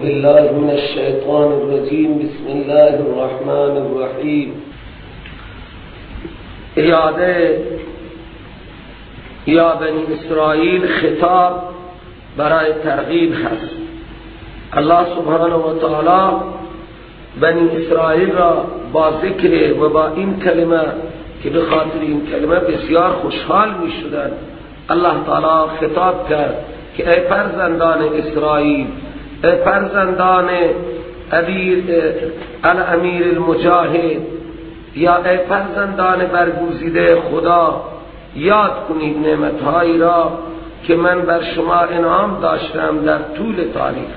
بالله من الشیطان الرجیم. بسم الله الرحمن الرحیم. اعاده یا بنی اسرائیل خطاب برای ترغیب هست. الله سبحانه و تعالی بنی اسرائیل را با ذکر و با این کلمه که به خاطر این کلمه بسیار خوشحال می شدند، الله تعالی خطاب کرد که ای فرزندان اسرائیل، ای فرزندان الامیر المجاهد، یا ای فرزندان برگزیده خدا، یاد کنید نعمتهایی را که من بر شما انعام داشتم در طول تاریخ.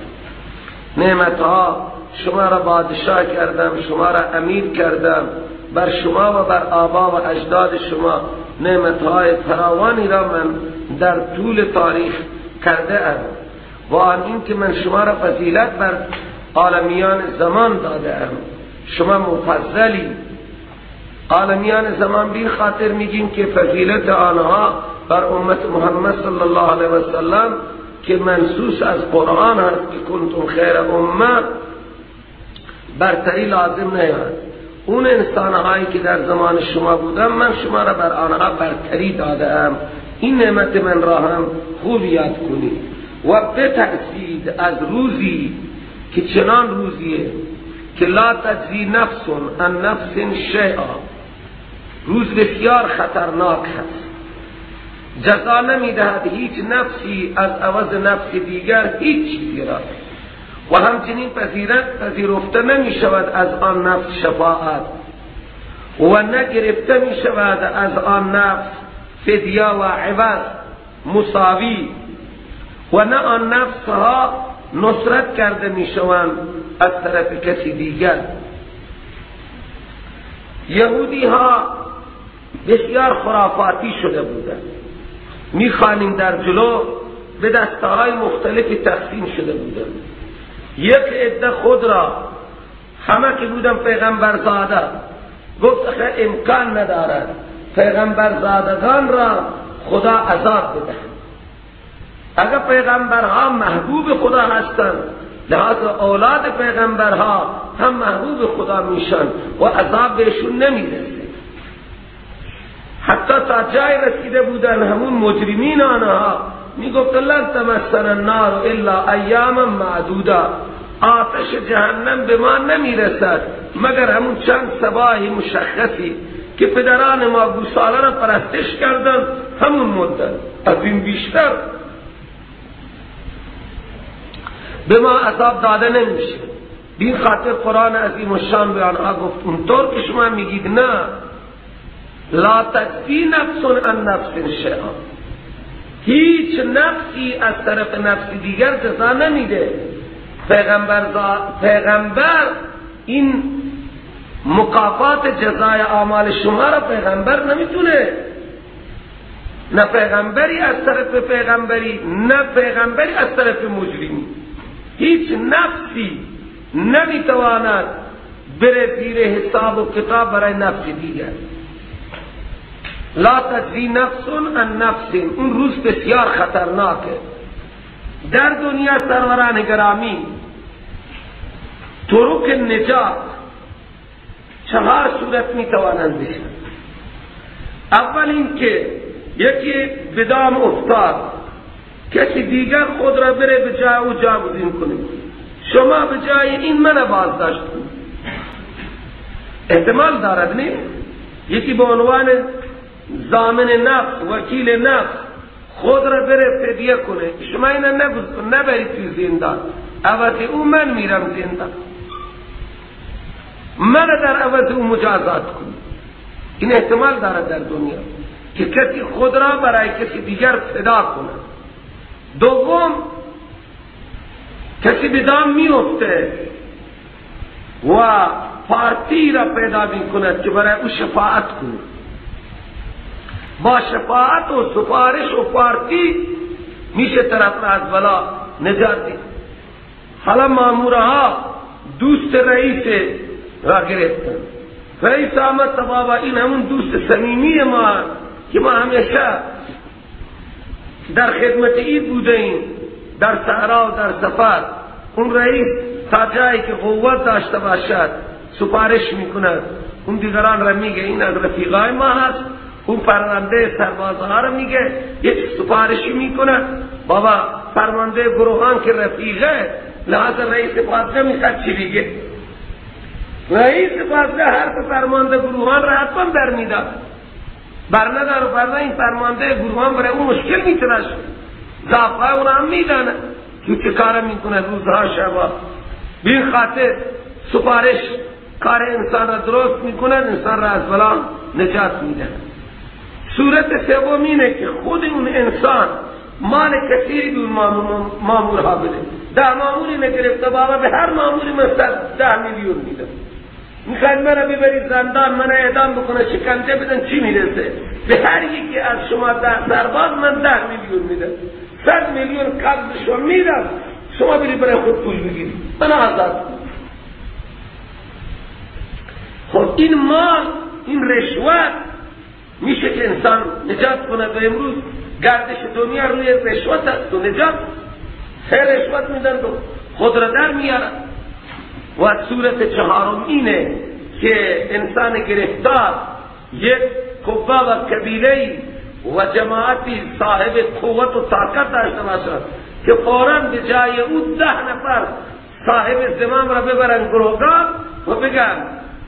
نعمتها، شما را بادشاه کردم، شما را امیر کردم، بر شما و بر آبا و اجداد شما نعمتهای فراوانی را من در طول تاریخ کرده ام، و آن این که من شما را فضیلت بر عالمیان زمان داده ام. شما مفضلی. عالمیان زمان بی خاطر میگیم که فضیلت آنها بر امت محمد صلی الله علیه و سلم که منصوص از قرآن هست که کنتم خیر امه، برتری لازم نیاد. اون انسانهایی که در زمان شما بودم، من شما را بر آنها برتری داده ام. این نعمت من را هم خوب یاد کنید و بترسید از روزی که چنان روزیه که لا تجزی نفس عن نفس شیئا. روز بسیار خطرناک هست. جزا نمیدهد هیچ نفسی از عوض نفس دیگر هیچ چیزی را، و همچنین پذیرفته نمی شود از آن نفس شفاعت، و نگرفته می شود از آن نفس فدیه و عوض مساوی، و نه آن نفس ها نصرت کرده می شوند از طرف کسی دیگر. یهودی ها بسیار خرافاتی شده بودند. می خوانیم در جلو به دسته‌های مختلفی تقسیم شده بودند. یک عده خود را همه که بودن پیغمبر زاده، گفت اخه امکان ندارد پیغمبر زادگان را خدا عذاب بده. اگر پیغمبرها محبوب خدا هستند، لحاظ اولاد پیغمبرها هم محبوب خدا میشن و عذاب بهشون نمیرسه. حتی تا جای رسیده بودن همون مجرمین آنها میگفت لن تمسنا النار الا ایاما معدودا، آتش جهنم به ما نمیرسد مگر همون چند صباح مشخصی که پدران ما گوساله را پرستش کردن، همون مدت، از این بیشتر به ما عذاب داده نمیشه. بین خاطر قرآن عظیم الشان به آنها گفت اونطور که شما میگید نه، لا تجزی نفس عن نفس شیئا، هیچ نفسی از طرف نفس دیگر جزا نمیده. پیغمبر این مکافات جزای اعمال شما را پیغمبر نمیتونه، نه پیغمبری از طرف پیغمبری، نه پیغمبری از طرف مجرمی. هیچ نفسی نمیتواند بره زیر حساب و کتاب برای نفس دیگر. لا تجزی نفس عن نفس. اون روز بسیار خطرناکه. در دنیا سروران گرامی طرق نجات چهار صورت میتوانند بشن. اول این که یکی به دام افتاد، کسی دیگر خود را بره به جای او جاگزین کنه، شما به جای این من بازداشت کنید. احتمال دارد نه؟ یکی به عنوان ضامن نفس، وکیل نفس، خود را بره فدیه کنه، شما اینو نبرید توی زندان، عوض او من میرم زندان، من در عوض او مجازات کنید. این احتمال دارد در دنیا که کسی خود را برای کسی دیگر فدا کنه. دوم، کسی به دام میفته و پارتی را پیدا میکند که برای او شفاعت کنه. با شفاعت و سفارش و پارتی میشه طرف را از بلا نجات دید. حالا مامورها دوست رئیس را گرفتن، رئیس آمد تا بابا این همون دوست صمیمی ما که ما همیشه در خدمت ای بوده ایم، در صحرا و در سفر، اون رئیس تا جایی که قوت داشته باشد سپارش میکند، اون دیگران را میگه این از رفیقای ما هست، اون فرمانده سربازها را میگه یک سپارشی میکنه. بابا فرمانده گروهان که رفیقه، لحاظ رئیس پادگاه میخواد چی بگه؟ رئیس پادگاه حرف فرمانده گروهان را حتما برمیداد، برندار و فردا این فرمانده گروهان برای اون مشکل میتراشه، ضعفهای اون هم میدانه که چه کار میکنه روزها شبا. بین خاطر سپارش کار انسان را درست میکنه، انسان را از بلا نجات میده. صورت سوم اینه که خود اون انسان مال کثیری به اون مامورها بده. 10 ماموری نگرفته، بابا به هر ماموری من 10 میلیون میدم، میخواید مرا ببرید زندان، من اعدام بکنه، شکنجه بدن، چی میرسه؟ به هر یکی از شما 10 سرباز من 10 میلیون میدم، 100 میلیون قبض شما میدم، شما برید برای خود پول بگیرید، من آزاد. خب این مال، این رشوت میشه که انسان نجات کنه. و امروز گردش دنیا روی رشوت است و نجات، خیر رشوت میدن و خود را در میارن. و صورت چهارم اینه که انسان گرفتار یک قوه و قبیله‌ای و جماعتی صاحب قوت و طاقت داشته باشد که فوراً به جای او 10 نفر صاحب زمام را ببرن گروگان و بگن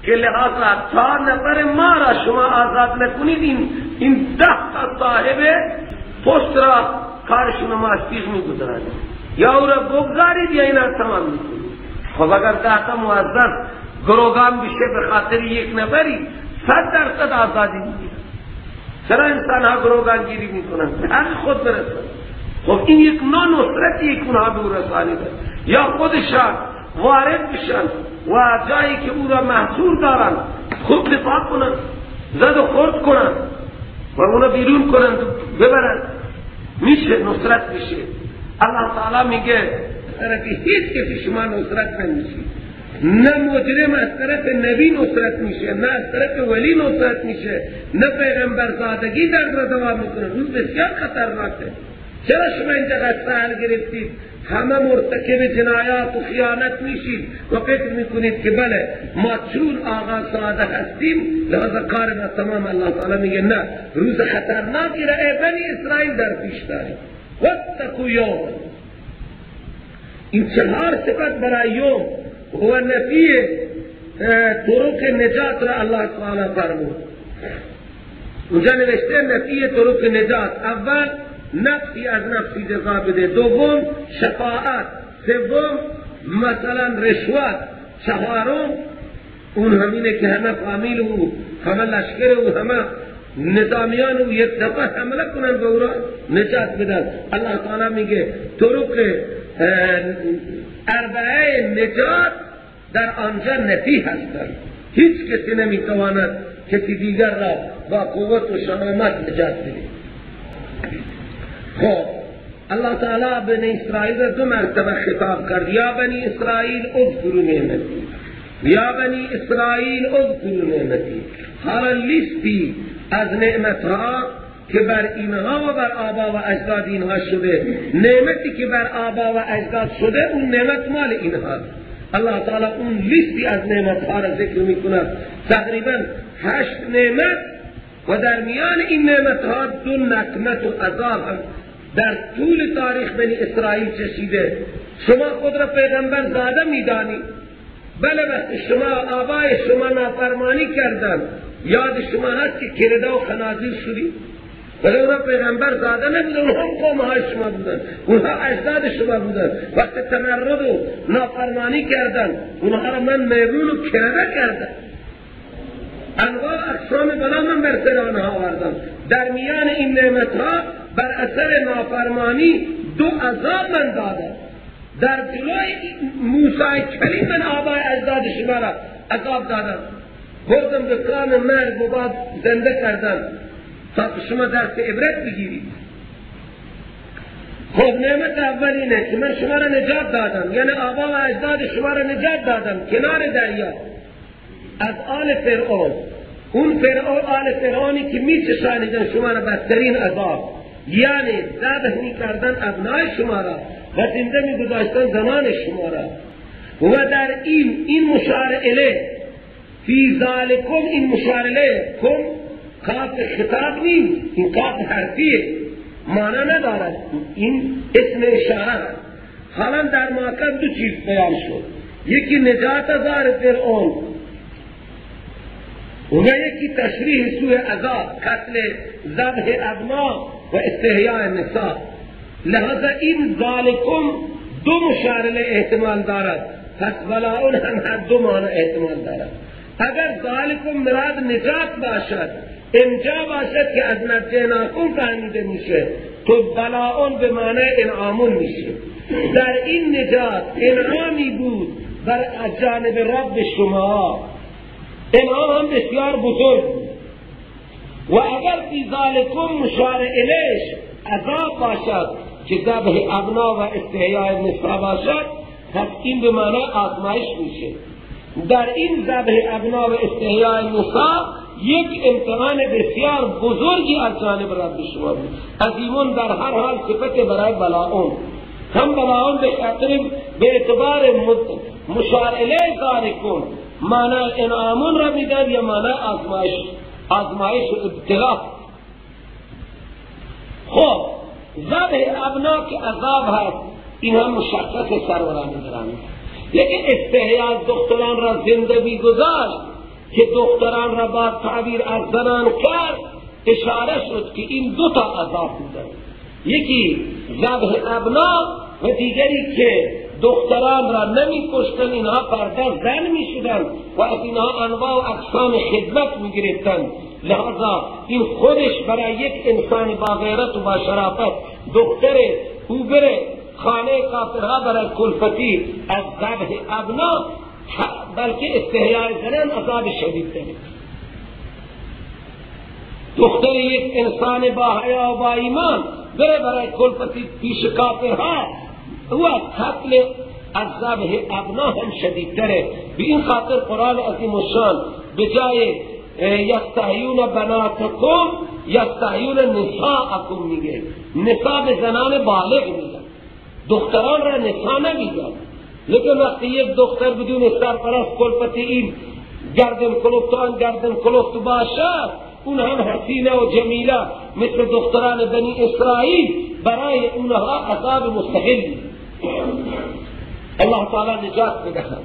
که لحاظا تا نفر ما را شما آزاد نکنید، این 10 تا صاحب پست را کارشون ما از پیش میگذارند، یا او را بگذارید یا اینا تمام میکنید. خب اگر 10 تا موظف گروگان بشه به خاطر یک نفری، 100% آزادی میگیرن. چرا انسان ها گروگان گیری میکنن؟ به حق خود برسن. خب این یک نوع نصرتی که اونها به او رسانیده، یا خودشان وارد بشن و جایی که او را محصور دارن خوب دفاع کنن، زد و خورد کنن و اونا بیرون کنن ببرن، میشه نصرت میشه. الله تعالی میگه طرف هیچ کسی شما نصرت نمیشه، نه مجرم از طرف نبی نصرت میشه، نه از طرف ولی نصرت میشه، نه پیغمبر زادگی در را دوام میکنه. روز بسیار خطرناکه. چرا شما اینجا سهل گرفتید؟ همه مرتکب جنایات و خیانت میشید و فکر میکنید که بله ما چون آقا ساده هستیم لحاظا کار ما تمام. الله تعالی میگه نه، روز خطرناکی را ای بنی اسرائیل در پیش دارید. واتقوا یوم. این 4 صفت برای یوم و نفی طرق نجات را الله تعالی فرمود. اونجا نوشته نفی طرق نجات، اول نفسی از نفسی جزا بده، دوم شفاعت، سوم مثلا رشوت، چهارم اون همینه که همه فامیل او، همه لشکر او، همه نظامیان او یک دفعه حمله کنن به او را نجات بدن. الله تعالی میگه طرق اربعه نجات در آنجا نفی هستند، هیچ کسی نمیتواند کسی دیگر را با قوت و شهامت نجات بده. خب الله تعالی بنی اسرائیل را 2 مرتبه خطاب کرد، یا بنی اسرائیل اذکروا نعمتی، یا بنی اسرائیل اذکروا نعمتی. حالا لیستی از نعمتها که بر اینها و بر آبا و اجداد اینها شده، نعمتی که بر آبا و اجداد شده اون نعمت مال اینها. الله تعالی اون لیستی از نعمتها را ذکر میکند، تقریبا 8 نعمت، و در میان این نعمتها 2 نقمت و عذاب هم در طول تاریخ بنی اسرائیل چشیده. شما خود را پیغمبر زاده میدانی، بله وقتی شما آبای شما نافرمانی کردن، یاد شما هست که کرده و خنازیر شدی؟ ولی اونها پیغمبر زاده نبودن، اونها قوم های شما بودن، اونها اجداد شما بودن. وقتی تمرد و نافرمانی کردن، اونها را من میمون و کرده کردم، انواع اقسام بلا من بر سر آنها آوردم. در میان این نعمتها بر اثر نافرمانی 2 عذاب من دادم. در جلوی موسی کلیم من آبای اجداد شما را عذاب دادم، بردم به کام مرگ و بعد زنده کردم تا شما درس عبرت بگیرید. خب نعمت اول اینه که من شما را نجات دادم، یعنی آبا و اجداد شما را نجات دادم کنار دریا از آل فرعون. اون فرعون، آل فرعونی که میچشانیدن شما را بدترین عذاب. یعنی ذبح می کردن ابنای شما را و زنده می گذاشتن زنان شما را. و در این مشار الیه فی ذالکم، این مشار الیه کم کاف خطاب نیست، این کاف حرفیه، معنی ندارد، این اسم اشاره هست. حالا در ماکان دو چیز بیان شد، یکی نجات از آل فرعون و یکی تشریح سوء عذاب، قتل ذبح ابنا و استحیاء نساء. لہذا این ذالکم دو مشار الیه احتمال دارد، پس بلاء هم دو معنی احتمال دارد. اگر ذالکم مراد نجات باشد، اینجا باشد که از نجیناکم فهمیده میشه، تو بلاء به معنی انعامون میشه. در این نجات انعامی بود بر جانب رب شما، انعام هم بسیار بزرگ بود. و اگر فی ذالکم مشار الیش عذاب باشد که ذبح ابنا و استحیاء نساء باشد، پس این به معنی آزمایش میشه. در این ذبح ابنا و استحیاء نساء یک امتحان بسیار بزرگی از جانب رب شما بود. عظیمون در هر حال صفت برای بلاء، هم بلاء به خاطر به اعتبار مشار الیه ذالکم معنی انعامون را میداد یا معنی آزمایش و ابتلا. خب ذبح ابنا که عذاب هست، این هم مشخص سروران گرامی. لیکن استحیاء دختران را زنده بیگذاشت که دختران را با تعبیر از زنان کرد، اشاره شد که این دو تا عذاب بودند، یکی ذبح ابنا و دیگری که دختران را نمی کشتن، اینها پرده زن می شدن و از اینها انواع و اقسام خدمت می گرفتن. لہذا این خودش برای یک انسان با غیرت و با شرافت دختر او بره خانه کافرها برای کلفتی از ذبح ابنا، بلکه استحیاء زنان عذاب شدید داره. دختر یک انسان با حیا و با ایمان بره برای کلفتی پیش کافرها، او از قتل از ذبح ابنا هم شدیدتره. به این خاطر قرآن عظیم الشان به جای یستحیون بناتکم یستحیون نساءکم میگه. نساء به زنان بالغ میگن، دختران را نساء نمیگن. لیکن وقتی یک دختر بدون سرپرست کلفتی این گردن کلفتان گردن کلفت باشد، اون هم حسینه و جمیله مثل دختران بنی اسرائیل، برای اونها عذاب مستقل. الله تعالی نجات بدهد.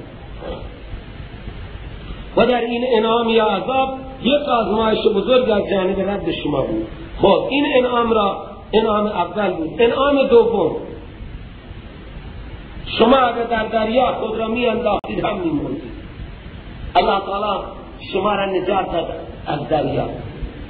و در این انعام یا عذاب یک آزمایش بزرگ از جانب رب شما بود. خب این انعام را انعام اول بود. انعام دوم، شما اگر در دریا خود را می انداختید هم می مردید. الله تعالی شما را نجات داد از دریا.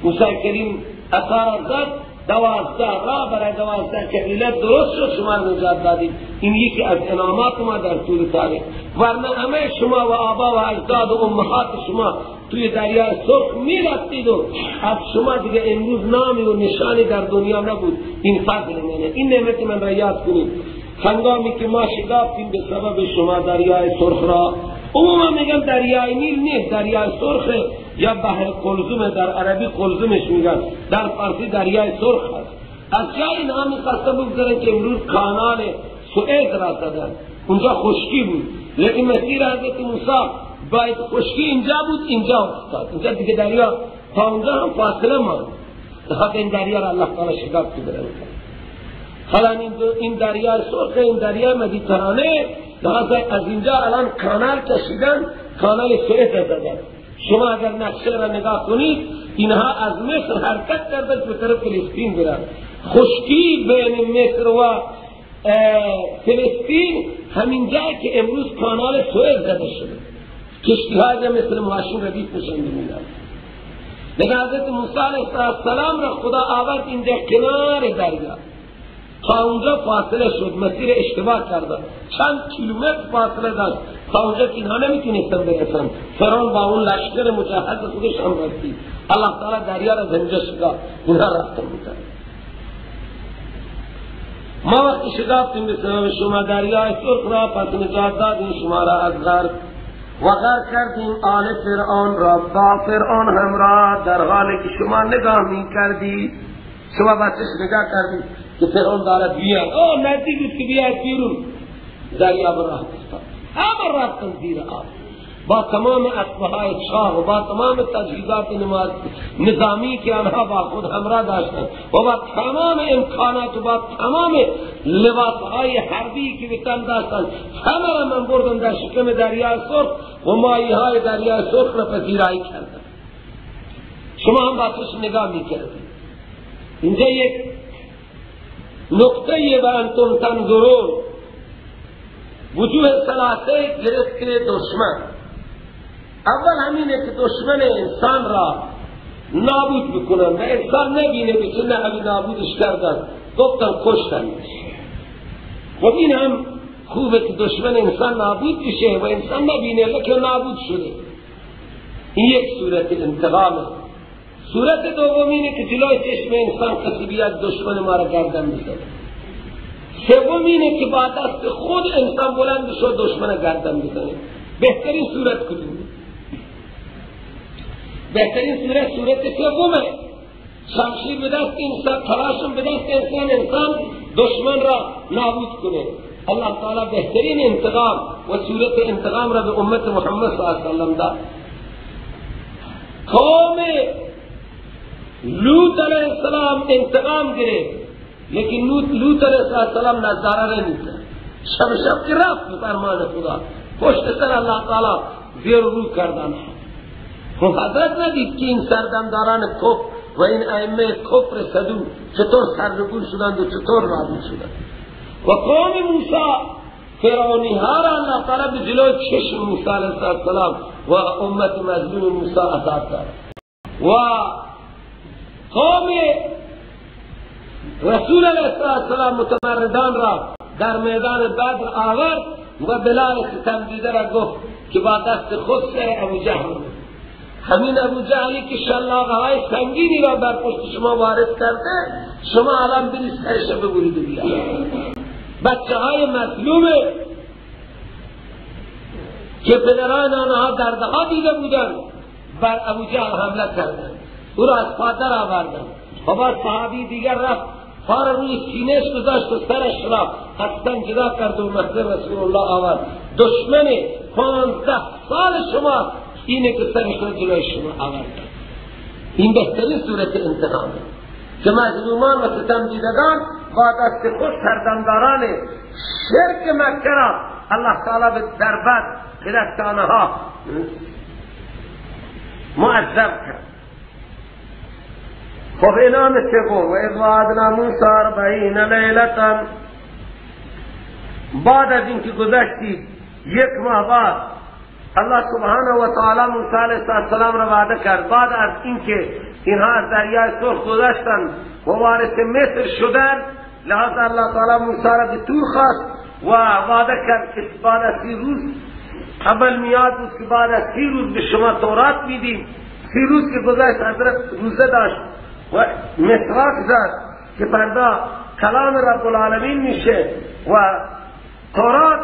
موسی کریم عصا را زد، 12 راه برای 12 قبیله درست شد، شما را نجات دادید. این یکی از انعامات ما در طول تاریخ، ورنه همه شما و آبا و اجداد و امهات شما توی دریای سرخ می رفتید و از شما دیگه امروز نامی و نشانی در دنیا نبود. این فضل منه، این نعمت من را یاد کنید. هنگامی که ما شکافتیم به سبب شما دریای سرخ را، عموما میگن دریای نیل نیست، دریای سرخ یا بحر قلزم، در عربی قلزمش میگن، در فارسی دریای سرخ هست. از جای اینها میخواستن بگذارن که امروز کانال سوئز را زدن، اونجا خشکی بود، لیکن مسیر حضرت موسی باید خشکی اینجا بود، اینجا افتاد، اینجا دیگه دریا تا اونجا هم فاصله ماند. لحاظ این دریا را الله تعالی شکافت برای حالا این دریای سرخ، این دریای مدیترانه، لحاظ از اینجا الان کانال کشیدن، کانال سوئز زدن. شما اگر نقشه را نگاه کنید، اینها از مصر حرکت کردن به طرف فلسطین برن. خشکی بین مصر و فلسطین همین جایی که امروز کانال سوئز زده شده، کشتی های مثل ماشین ردیف میشن میرن. لیکن حضرت موسی علیه السلام را خدا آورد اینجا کنار دریا، تا اونجا فاصله شد، مسیر اشتباه کرده، چند کیلومتر فاصله داشت تا اونجا که اینها نمیتونستن برسن. فرعون با اون لشکر مجهز خودش هم رسید. الله تعالی دریا را زنجا شکافت، اینها رفتن بودن. ما وقتی شکافتیم به سبب شما دریای سرخ را، پس نجات دادیم شما را از غرق و غرق کردیم آل فرعون را با فرعون همراه، در حالی که شما نگاه میکردید. شما با چشم نگاه کردید که فرعون دارد بیاد، او نزدیک بود که بیاد بیرون، دریا به راه افتاد، همه رفتن زیر آب با تمام اسبهای چاق و با تمام تجهیزات نظامی که آنها با خود همراه داشتند و با تمام امکانات و با تمام لباسهای حربی که به تن داشتند، همه را من بردم در شکم دریای سرخ و ماهی‌های دریای سرخ را پذیرایی کردم. شما هم با چشم نگاه میکردید. اینجا یک نقطه و انتم تنظرون، وجوه ثلاثه گرفت دشمن. اول همینه که دشمن انسان را نابود بکنن و انسان نبینه به چه نحوی نابودش کردن، گفتن کشتنش. خب این هم خوبه که دشمن انسان نابود بشه و انسان نبینه لکه نابود شده. این یک صورت انتقامه. صورت دوم اینه که جلوی چشم انسان کسی بیاد دشمن ما را گردن بزنه. سوم اینه که با دست خود انسان بلند بشه و دشمن گردن بزنه. بهترین صورت کدومه؟ بهترین صورت صورت سومه. شمشیر به دست انسان، تلاشم به دست انسان، انسان دشمن را نابود کنه. الله تعالی بهترین انتقام و صورت انتقام را به امت محمد صلی الله علیه و سلم داد. قوم لوط علیه السلام انتقام گرفت، لیکن لوط علیه السلام نظاره نمی‌کرد. شب شب که رفت به فرمان خدا، پشت سر الله تعالی زیر رو کردن. خب حضرت ندید که این سردمداران کفر و این ائمه کفر صدوق چطور سرنگون شدند و چطور نابود شدند. و قوم موسی فرعونی ها را الله تعالی به جلوی چشم موسی علیه السلام و امت مظلوم موسی عذاب داد. و قوم رسول علیه السلام متمردان را در میدان بدر آورد و بلال ستم دیده را گفت که با دست خود سر ابو جهل، همین ابو جهلی که شلاقه های سنگینی را بر پشت شما وارد کرده، شما الان برید سرش ببرید و بیارید. بچه های مظلومه که پدران آنها دردها دیده بودند بر ابو جهل حمله کردند، او را از پادر آوردند و بعد صحابی دیگر رفت پا را روی سینهش گذاشت و سرش را از تن جدا کرد و محضر رسول الله آورد. دشمن 15 سال شما اینه که سرش را جلوی شما آورد. این بهترین صورت انتقامه که مظلومان و ستم دیدگان با دست خود سردمداران شرک مکه را الله تعالی به دربد به دست آنها معذب کرد. خب انعام سوم، و اذ وعدنا موسی 40 لیلة، بعد از اینکه گذشتید یک ماه بعد الله سبحانه و تعالی موسی علیه السلام را وعده کرد. بعد از اینکه اینها از دریای سرخ گذشتند و وارد مصر شدند، لذا الله تعالی موسی را به طور خواست و وعده کرد که بعد از 30 روز، اول میاد بود که بعد از 30 روز به شما تورات میدیم. 30 روز که گذشت حضرت روزه داشت و مسواک زد که فردا کلام رب العالمین میشه و تورات.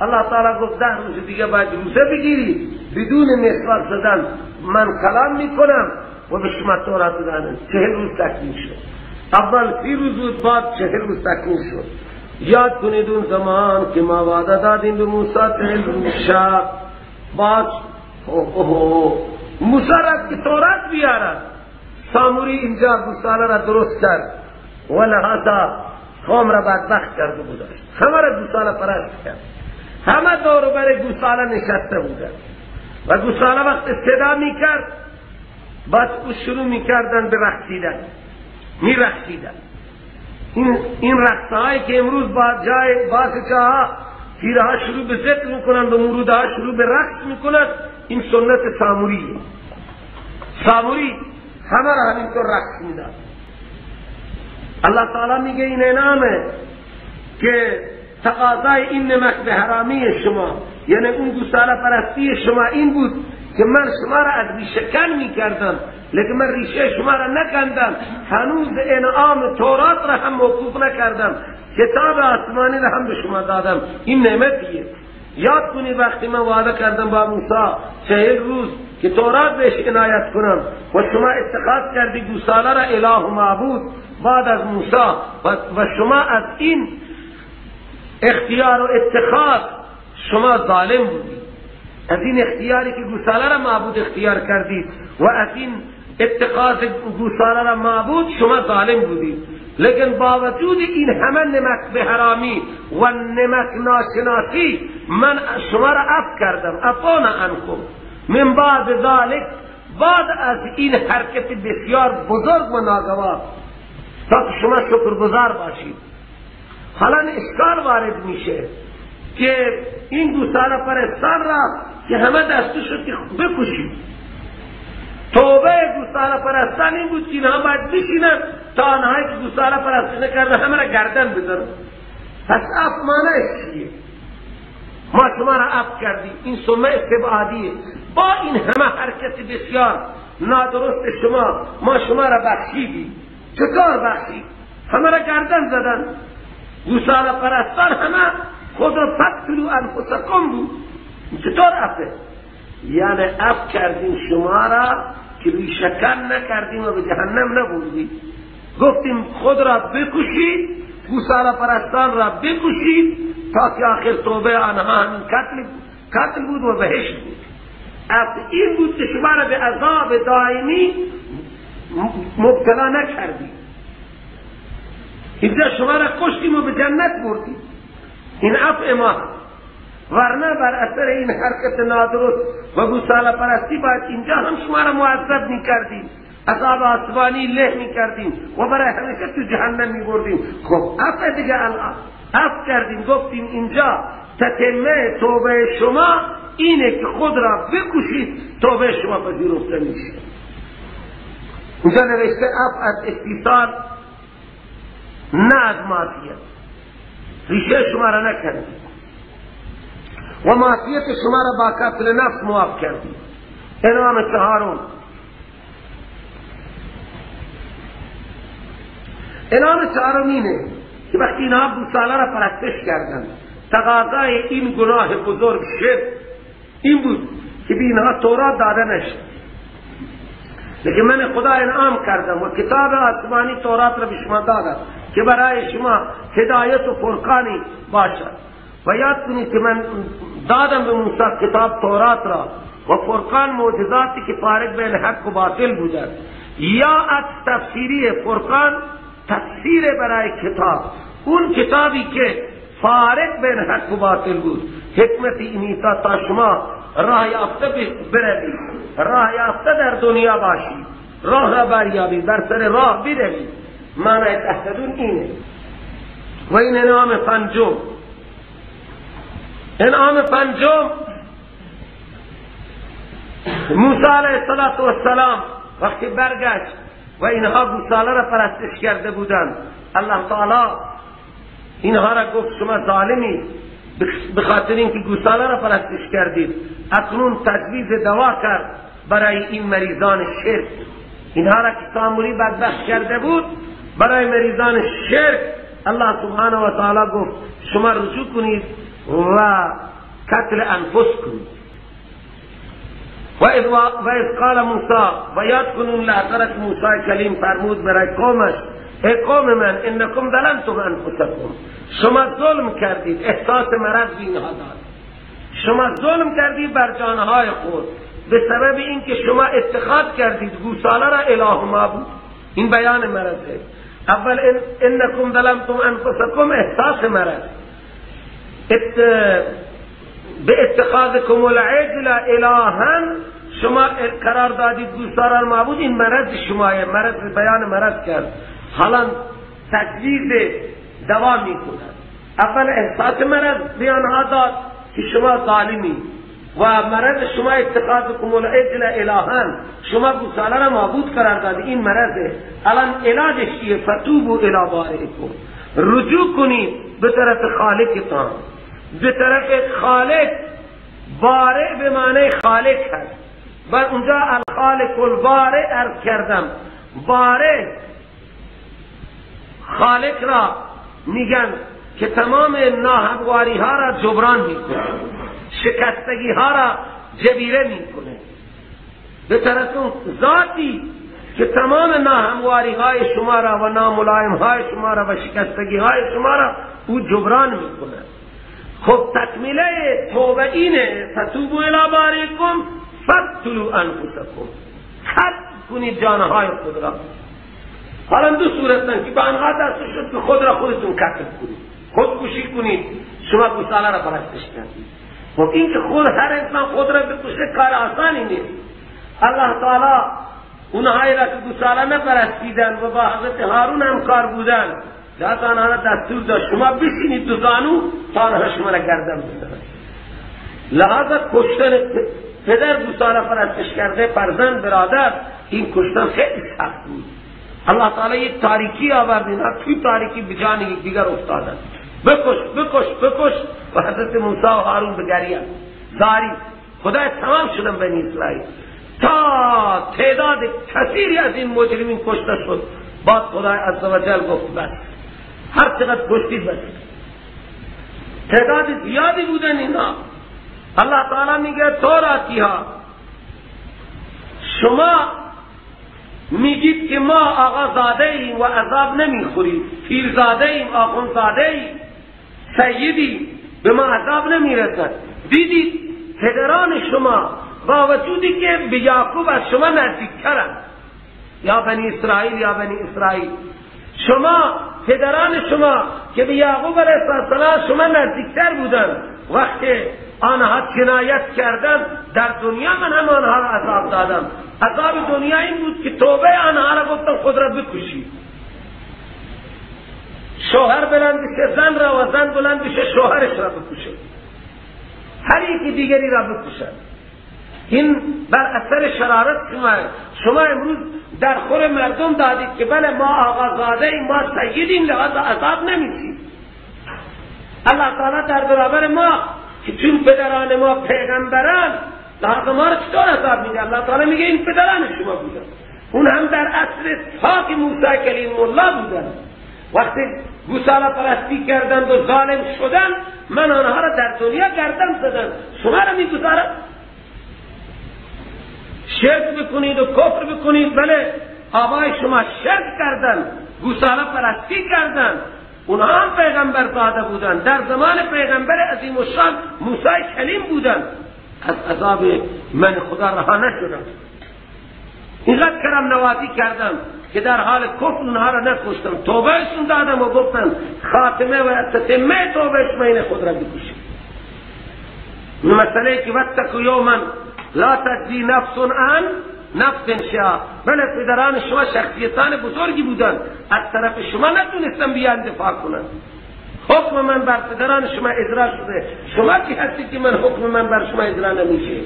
الله تعالی گفت 10 روز دیگه باید روزه بگیری، بدون مسواک زدن من کلام میکنم و به شما تورات دادن. 40 روز تکمیل شد. اول 30 روز بود، بعد 40 روز تکمیل شد. یاد کنید اون زمان که ما وعده دادیم به موسی 40 روز شب، بعد موسی را که تورات بیارد، ساموری اینجا گوساله را درست کرد و لحاظا قوم را بدبخت کرده بود، همه را گوساله پرست کرد، همه دور و بر گوساله نشسته بودند و گوساله وقت صدا میکرد بعد او شروع میکردن به رقصیدن، میرقصیدن. این رقصهایی که امروز با جای بعض جاها پیرها شروع به ذکر میکنند و مرودها شروع به رقص میکنند، این سنت ساموریه. ساموری همه را همینطور رقص میداد. الله تعالی میگه این انعامه که تقاضای این نمک به حرامی شما، یعنی اون گوساله پرستی شما این بود که من شما را از ریشه کن میکردم، لیکن من ریشه شما را نکندم، هنوز انعام تورات را هم موقوف نکردم، کتاب آسمانی را هم به شما دادم. این نعمتیه. یاد کنید وقتی من وعده کردم با موسی 40 روز که تورات بهش عنایت کنم و شما اتخاذ کردی گوساله را اله و معبود بعد از موسی و شما از این اختیار و اتخاذ شما ظالم بودید. از این اختیاری که گوساله را معبود اختیار کردید و از این اتخاذ گوساله را معبود شما ظالم بودید. لیکن با وجود این همه نمک به حرامی و نمک ناشناسی من شما را عفو کردم، عفونا عنکم من بعد ذلک، بعد از این حرکت بسیار بزرگ و ناگوار، تا که شما شکرگزار باشید. حالا اشکال وارد میشه که این گوساله پرستان را که همه دستور شد که بکشید، توبه گوساله پرستان این بود که اینها باید بشینن تا آنهایی که گوساله پرستی نکرده همه را گردن بزنن. پس عفو معنیش چیه؟ ما شما را عفو کردیم، این سمه استبعادیه. با این همه حرکت بسیار نادرست شما، ما شما را بخشیدیم. چطور بخشید؟ همه را گردن زدن. گوساله پرستان همه خود را فقتلوا انفسکم بود. چطور عفو؟ یعنی عفو کردیم شما را که ریشه‌کن نکردیم و به جهنم نبردیم. گفتیم خود را بکشید، گوساله پرستان را بکشید تا که آخر توبه آنها همین قتل بود و بهشت بود. عفو این بود که شما را به عذاب دائمی مبتلا نکردیم. اینجا شما را کشتیم و به جنت بردیم. این عفو ما، ورنه بر اثر این حرکت نادرست و گوساله پرستی باید اینجا هم شما را معذب میکردیم، عذاب آسمانی له میکردیم و برای همیشه تو جهنم میبردیم. خب عفو دیگه الان عفو کردیم، گفتیم اینجا تتمه توبه شما اینه که خود را بکشید، توبه شما پذیرفته میشه. اینجا نوشته عفو از استیصال نه از معصیت، ریشه شما را نکردیم و معصیت شما را با قتل نفس معاف کردیم. انعام چهارم، انعام چهارم اینه که وقتی اینها گوساله را پرستش کردند، تقاضای این گناه بزرگ شرک این بود که به اینها تورات داده نشد، لیکن من خدا انعام کردم و کتاب آسمانی تورات را به شما دادم که برای شما هدایت و فرقانی باشد. و یاد کنید که من دادم به موسی کتاب تورات را و فرقان، معجزاتی که فارق بین حق و باطل بودند، یا از تفسیری فرقان، تفسیر برای کتاب، اون کتابی که فارق بین حق و باطل بود. حکمت اینی تا شما راه یافته بروید، راه یافته در دنیا باشید، راه را بریابید، بر سر راه بروید. معنی تهتدون اینه. و این انعام پنجم، انعام پنجم، موسی علیه السلام وقتی برگشت و اینها گوساله را پرستش کرده بودند، الله تعالی اینها را گفت شما ظالمی به خاطر اینکه گوساله را پرستش کردید. اکنون تجویز دوا کرد برای این مریضان شرک. اینها را که سامری بدبخت کرده بود، برای مریضان شرک الله سبحانه و تعالی گفت شما رجوع کنید و قتل انفس کنید. و اذ قال موسی، و یاد کنون لحظه موسی کلیم فرمود برای قومش، ای قوم من انکم ظلمتم انفسکم، شما ظلم کردید، احساس مرض به اینها داد، شما ظلم کردید بر جانهای خود به سبب اینکه شما اتخاذ کردید گوساله را اله معبود. این بیان مرضه. اول انکم ظلمتم انفسکم، احساس مرض، به اتخاذکم العجل الها، شما قرار دادید گوساله را معبود، این مرض شمایه، مرض، بیان مرض کرد. حالا تجویز دوا میکند. اول احساس مرض بیانها داد که شما ظالمی و مرض شما اتخاذکم العجل الها، شما گوساله را معبود قرار دادید، این مرضه. الان علاجش چیه؟ فتوبوا الی بارئکم، رجوع کنید به طرف خالقتان، به طرف خالق. بارئ به معنی خالق هست و اونجا الخالق البارئ عرض کردم. بارئ خالق را میگن که تمام ناهمواری ها را جبران میکنه، شکستگی ها را جبیره میکنه. به طرف اون ذاتی که تمام ناهمواری های شما را و ناملایم های شما را و شکستگی های شما را او جبران میکنه. خب تکمیله توبه اینه، فتوبوا الی باریکم فاقتلوا انفسکم، قتل کنید جانهای خود را. حالا دو صورتن که به آنها دست شد که خود را خودتون قتل کنید، خودکشی کنید، شما گوساله را پرستش کردید. خب این که خود هر انسان خود را بکشه کار آسانی نیست. الله تعالی اونهایی را که گوساله نپرستیدن و با حضرت هارون هم کار بودن، لذا آنها را دستور داد شما بشینید دو زانو تا آنها شما را گردن بزنند. لذا کشتن پدر گوساله پرستش کرده، فرزند، برادر، این کشتن خیلی سخت بود. الله تعالی یک تاریکی آورد، اینها توی تاریکی به جان یکدیگر افتادند. بکش بکش بکش و حضرت موسی و هارون به گریه زاری خدای تمام شدن بنی اسرائیل تا تعداد کثیری از این مجرمین کشته شد. بعد خدای عزوجل گفت بس، هر چقدر کشتید بس. تعداد زیادی بودن اینا. الله تعالی میگه توراتی ها، شما میگید که ما آقا زاده ایم و عذاب نمیخوریم، پیر زاده ایم، آخوند زاده ایم، سیدی، به ما عذاب نمیرسد. دیدید پدران شما با وجودی که به یعقوب از شما نزدیکترند، یا بنی اسرائیل، یا بنی اسرائیل، شما پدران شما که به یعقوب علیه السلام شما نزدیکتر بودند، وقتی آنها جنایت کردند در دنیا من هم آنها را عذاب دادم. عذاب دنیا این بود که توبه آنها را گفتم خود را بکشید. شوهر بلند بشه زن را و زن بلند بشه شوهرش را بکشه، هر یکی دیگری را بکشد. این بر اثر شرارت شما. شما امروز در خور مردم دادید که بله ما آقازاده ایم، ما سیدیم، لحاظ عذاب نمیشیم. الله تعالی در برابر ما که چون پدران ما پیغمبران، لحاظ ما را چطور عذاب میده؟ الله تعالی میگه این پدران شما بودن، اون هم در عصر پاک موسی کلیم الله بودن. وقتی گوساله پرستی کردند و ظالم شدن، من آنها را در دنیا گردن زدم، شما را میگذارم شرک بکنید و کفر بکنید. بله آبای شما شرک کردن، گوساله پرستی کردن، اونها هم پیغمبر زاده بودن، در زمان پیغمبر عظیم الشان موسی کلیم بودن، از عذاب من خدا رها نشدن. اینقدر کرم نوازی کردم که در حال کفر اونها را نکشتم، توبهشون دادم و گفتم خاتمه و تتمه توبهش من خود را بکشیم. مسئله که واتقوا یوما لا تجزی نفس عن نفس شیئا. بله پدران شما شخصیتان بزرگی بودن، از طرف شما نتونستن بیان دفاع کنن. حکم من بر پدران شما اجرا شده، شما کی هستید که من حکم من بر شما اجرا نمیشه؟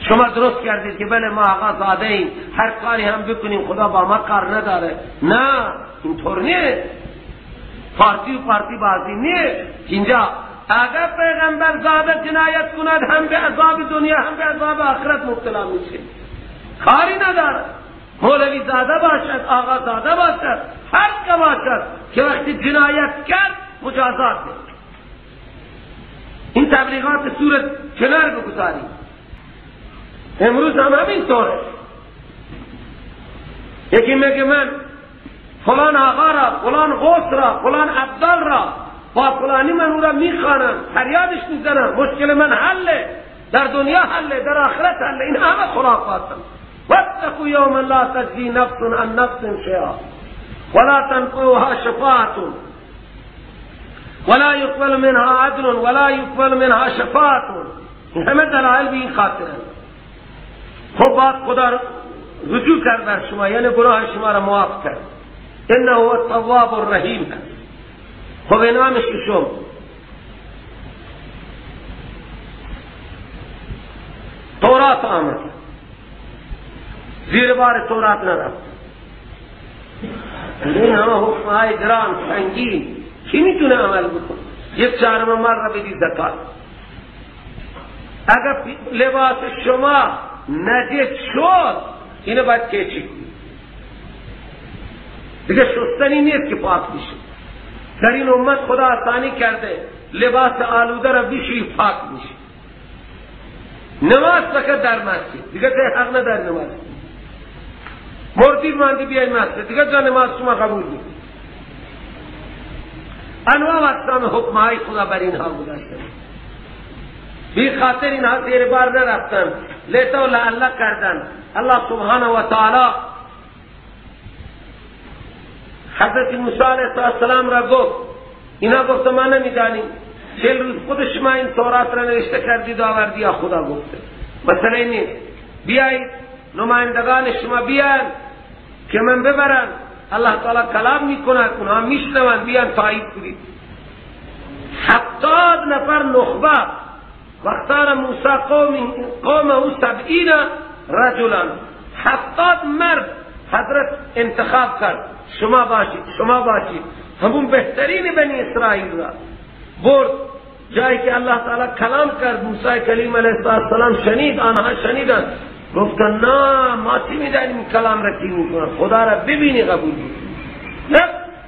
شما درست کردید که بله ما آقا زاده ایم، هر کاری هم بکنیم خدا با ما کار نداره. نه، اینطور نیست. پارتی و پارتی بازی نیست. اینجا اگر پیغمبر زاده جنایت کند هم به عذاب دنیا هم به عذاب آخرت مبتلا میشه، کاری نداره. مولوی زاده باشد، آقا زاده باشد، هر که باشد که وقتی جنایت کرد مجازات. این تبلیغات صورت کنار بگذاریم. امروز هم همین طوره. یکی میگه من فلان آقا را، فلان غوث را، فلان ابدال را با فلانی من او را میخوانم، فریادش میزنم، مشکل من حله، در دنیا حله، در آخرت حله. این همه خرافاتن. واتقوا یوما لا تجزی نفس عن نفس شیئا ولا تنفعها شفاعة ولا يقبل منها عدل ولا يقبل منها شفاعة. این همه دلایل به این خاطرن. خب بعد خدا رجوع کرد بر شما، یعنی گناه شما را معاف کرد. انه هو التواب الرحیم. خب انعام ششم، تورات آمد، زیر بار تورات نرفت. این همه حکمهای گران سنگین کی میتونه عمل بکنه؟ یک چهارم مال را بدی زکات. اگر لباس شما نجس شد اینو باید کیچی کنید، دیگه شستنی نیست که پاک میشه. در این امت خدا آسانی کرده، لباس آلوده را بشوی پاک میشه. نماز فقط در مسجد، دیگه جای حق نداری نماز. مردی ماندی بیای مسجد، دیگه جا نماز شما قبول نیست. انواع و اقسام حکمهای خدا بر اینها گذاشته. بی خاطر اینها زیر بار نرفتن، لیتا و لعله کردن. الله سبحانه و تعالی حضرت موسی علیه السلام را گفت، اینا گفت ما نمیدانیم، 40 روز خود شما این تورات را نوشته کردید آوردی یا خدا گفته؟ مسئله نیست، بیایید نمایندگان شما بیان که من ببرم. الله تعالی کلام میکند، اونها میشنوند، بیان تایید کنید. 70 نفر نخبه واختار موسی قومه 70 رجلا، 70 مرد حضرت انتخاب کرد، شما باشید شما باشید، همون بهترین بنی اسرائیل را برد جایی که الله تعالی کلام کرد. موسی کلیم علیه السلام شنید، آنها شنیدن، گفتن نه ما چی میدانیم کلام را کی میکنه، خدا را ببینی قبول میکنی.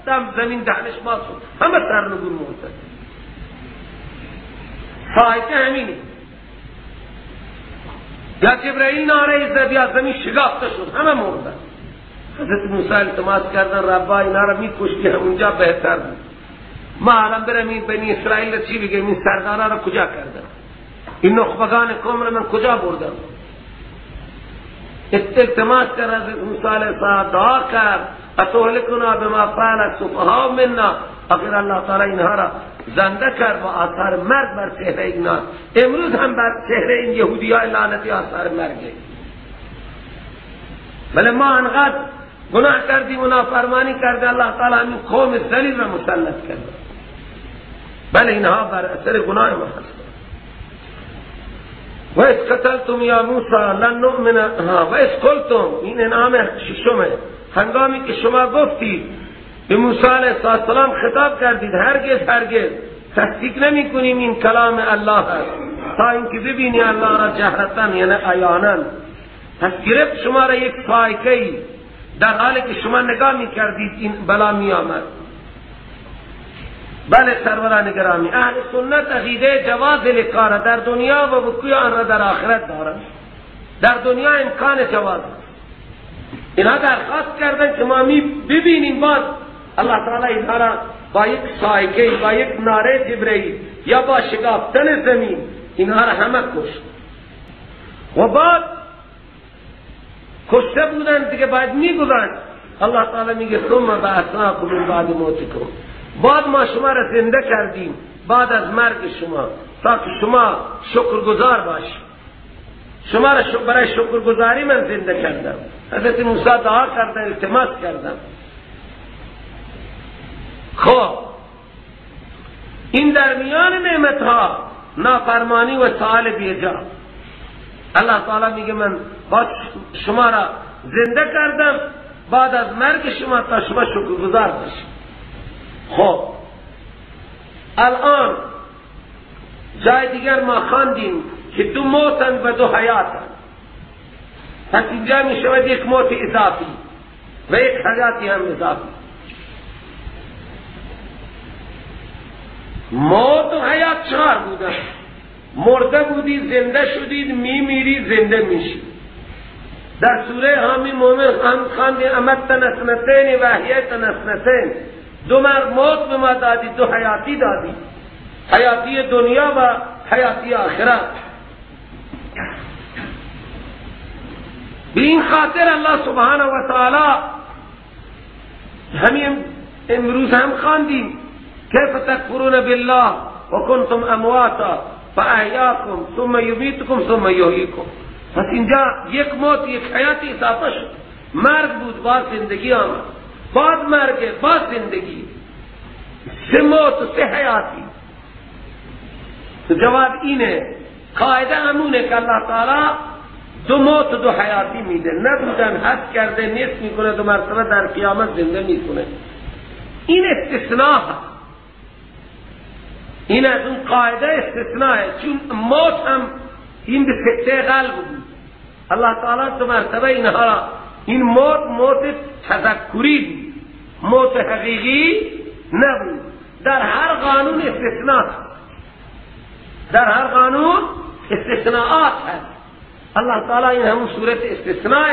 دم زمین دهنش باز شد، همه سرنگون مردن. فایده همینه، یا جبرئیل ناره زد یا زمین شگافته شد، همه مردن. حضرت موسی التماس کردن ربا اینا را میکشتی همونجا بهتر بود، ما الان برم این بنی اسرائیل را چی بگم، این سردارا را کجا کردن، این نخبگان قوم را من کجا بردم. التماس کرد حضرت موسی علیه السلام، دعا کرد اتهلکنا بما فعل السفهاء منا. آخر الله تعالی اینها را زنده کرد و آثار مرگ بر چهره اینا، امروز هم بر چهره این یهودی های لعنتی آثار مرگه. بله ما انقدر گناه کردیم و نافرمانی کرده، الله تعالی همین قوم ذلیل را مسلط کرد. بله اینها بر اثر گناه ما هست. و اذ قتلتم یا موسی لن نؤمن، و اذ قلتم، این انعام ششمه، هنگامی که شما گفتید به موسی علیه السلام خطاب کردید هرگز هرگز تصدیق نمی کنیم این کلام الله است تا اینکه ببینی الله را جهرتاً، یعنی عیانا. پس گرفت شما را یک صاعقه‌ای در حالی که شما نگاه می کردید این بلا می آمد. بله سروران گرامی، اهل سنت عقیده جواز لقا را در دنیا و وقوع آن را در آخرت دارند. در دنیا امکان جواز است. اینها درخواست کردن که ما می ببینیم، باز الله تعالی اینها را با یک صاعقه، با یک ناره جبرئیل یا با شکافتن زمین اینها را همه کشت. و بعد کشته بودن دیگه باید میگذاشت. الله تعالی میگه ثم بعثناکم من بعد موتکم، بعد ما شما را زنده کردیم بعد از مرگ شما تا که شما شکرگزار باشید. شما را برای شکرگزاری من زنده کردم. حضرت موسی دعا کردن، التماس کردن. خب این در میان نعمتها نافرمانی و سوال بیجا. الله تعالی میگه من با شما را زنده کردم بعد از مرگ شما تا شما شکرگزار باشید. خب الان جای دیگر ما خواندیم که دو موتن و دو حیاتن. پس اینجا می شود یک موت اضافی و یک حیاتی هم اضافی. موت و حیات چهار بودن. مرده بودی زنده شدید، میمیری زنده میشی. در سوره حامی مومن هم خواندیم امتنا اثنتین و احییتنا اثنتین، دو موت به ما دادی، دو حیاتی دادی، حیاتی دنیا و حیاتی آخرت. به این خاطر الله سبحانه و تعالی همین امروز هم خواندیم کیف تکفرون بالله و کنتم امواتا فاحیاکم ثم یمیتکم ثم یحییکم. پس اینجا یک موت یک حیاتی اضافه شد. مرگ بود باز زندگی آمد، بعد مرگ باز زندگی، سه موت و سه حیاتی. تو جواب اینه، قاعده همونه که الله تعالی دو موت و دو حیاتی میده. نبودن حد کرده نیست میکنه، دو مرتبه در قیامت زنده میکنه. این استثناء، این از اون قاعده استثناء، چون موت هم این به سکته قلب بود. الله تعالی دو مرتبه اینها، این موت موت تذکری بود، موت حقیقی نبود. در هر قانون استثناء، در هر قانون استثناءات هست. الله تعالی این همون صورت استثناء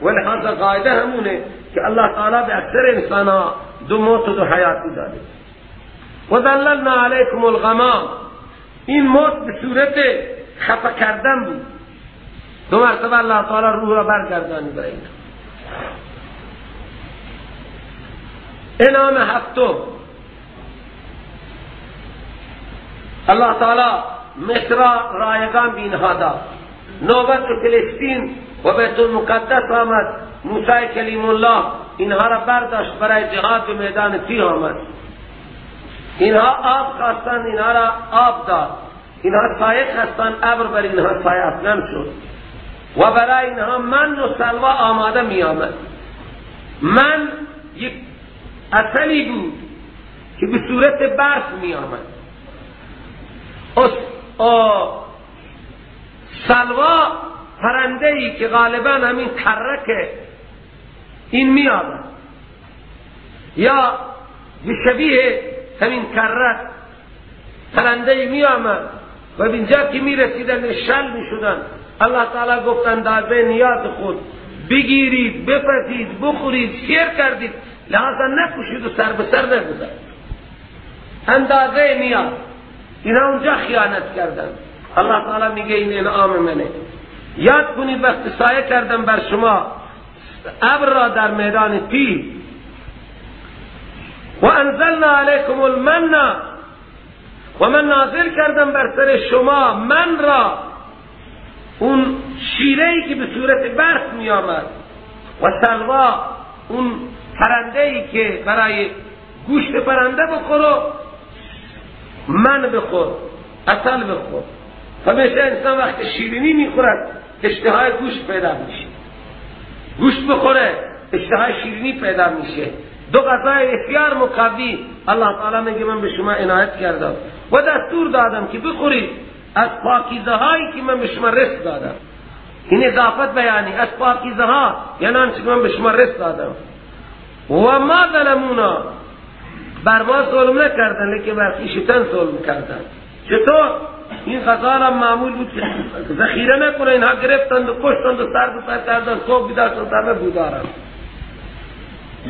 و لحاظ قاعده همونه که الله تعالی به اکثر انسان ها دو موت و دو حیاتی داده. و ذللنا علیکم الغمام، این موت به صورت خفه کردن بود. دو مرتبه الله تعالی روح را برگردانی برای اینا. انعام هفتم، الله تعالی مصر را رایگان به اینها داد. نوبت فلسطین و بیت المقدس آمد، موسی کلیم الله اینها را برداشت برای جهاد به میدان تیه آمد. اینها آب خواستند، اینها را آب داد. اینها سایه خواستند، ابر بر اینها سایه افکن شد و برای اینها من و سلوا آماده می آمد. من یک اصلی بود که به صورت برف می آمد. سلوا پرنده ای که غالبا همین ترکه این می آمد یا به شبیه همین کرک پرنده ای می آمد و اینجا که می رسیدن شل می شدن. الله تعالی گفتن در به نیاز خود بگیرید، بپزید، بخورید، سیر کردید، لحاظا نکشید و سر به سر نگذارید، اندازه نیاز. اینا اونجا خیانت کردن. الله تعالی میگه این انعام منه. یاد کنید وقت سایه کردم بر شما ابر را در میدان تیه. و انزلنا علیکم المن، و من نازل کردم بر سر شما من را، اون شیره‌ای که به صورت برف می آمد، و سلوا، اون پرنده‌ای که برای گوشت پرنده بخور و من بخور، عسل بخور. همیشه انسان وقت شیرینی میخورد اشتهای گوشت پیدا میشه، گوشت بخوره اشتهای شیرینی پیدا میشه. دو غذای بسیار مقوی الله تعالی میگه من به شما عنایت کردم و دستور دادم که بخورید از پاکیزه هایی که من به شما رزق دادم. این اضافت بیانی از پاکیزه ها، یعنی آنچه که من به شما رزق دادم. و ما ظلمونا، بر ما ظلم نکردن، لیکن بر خویشتن ظلم کردن. چطور؟ این غذا را معمول بود که ذخیره نکنه، اینها گرفتند و کشتند و سر به سر کردند، صبح بیدار شدند همه بودارند.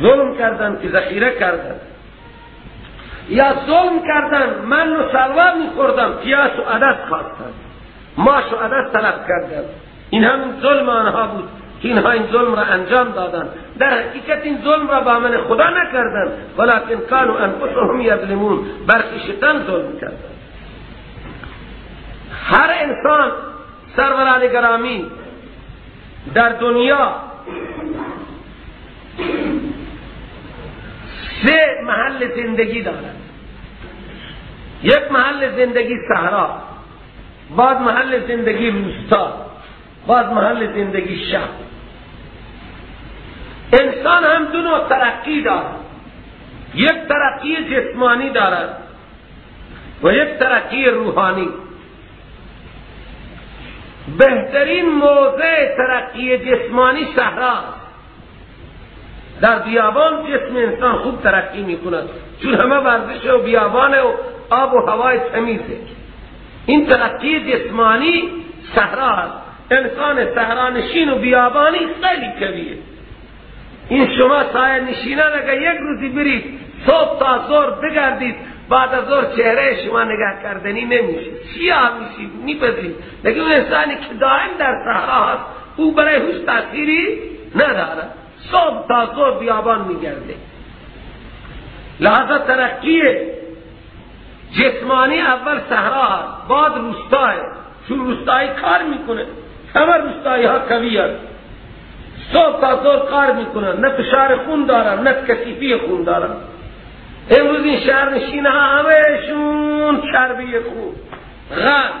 ظلم کردند که ذخیره کردند، یا ظلم کردن من و سلوا میخوردم، پیاز و عدس خواستند، ماش و عدس طلب کردند. این هم ظلم آنها بود که اینها این ظلم را انجام دادند. در حقیقت این ظلم را با من خدا نکردند، ولکن کانوا انفسهم یظلمون، بر خویشتن ظلم کردند. هر انسان سروران گرامی در دنیا سه محل زندگی دارد. یک محل زندگی صحرا، بعد محل زندگی روستا، بعد محل زندگی شهر. انسان هم دو نوع ترقی دارد، یک ترقی جسمانی دارد و یک ترقی روحانی. بهترین موضع ترقی جسمانی صحرا. در بیابان جسم انسان خوب ترقی میکند، چون همه ورزش و بیابان و آب و هوای تمیزه. این ترقی جسمانی صحرا است. انسان صحرا نشین و بیابانی خیلی قویه. این شما سایه نشینان اگر یک روزی برید صبح تا ظهر بگردید، بعد از ظهر چهره شما نگاه کردنی نمیشه، سیاه میشید، میپزید. لیکن اون انسانی که دائم در صحرا هست او برای هیچ تاثیری نداره، صبح تا ظهر بیابان میگرده. لحاظا ترقی جسمانی اول صحرا هست، بعد روستاه، چون روستایی کار میکنه، همه روستایی ها قوی هست، صبح تا ظهر کار میکنن، نه فشار خون دارن نه کثیفی خون دارن. امروز این شهرنشین ها همهشون چربی خون، غند.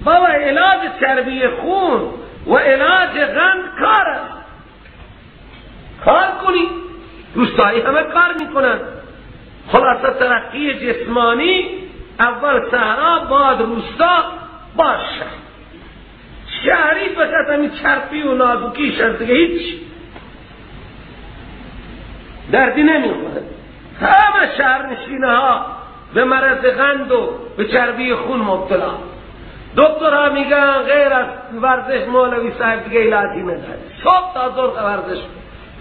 بابا علاج چربی خون و علاج غند کار است، کار کنی. روستایی همه کار میکنن. خلاصه ترقی جسمانی اول صحرا، بعد روستا، بعد شهر. شهری فقط همین چرپی و نازکی شهر، دیگه هیچ دردی نمیخوره. همه شهرنشینه ها به مرض قند و به چربی خون مبتلا. دکترها میگن غیر از ورزش مولوی صاحب دیگه علاجی نداره. صبح تا ظهر ورزش کن،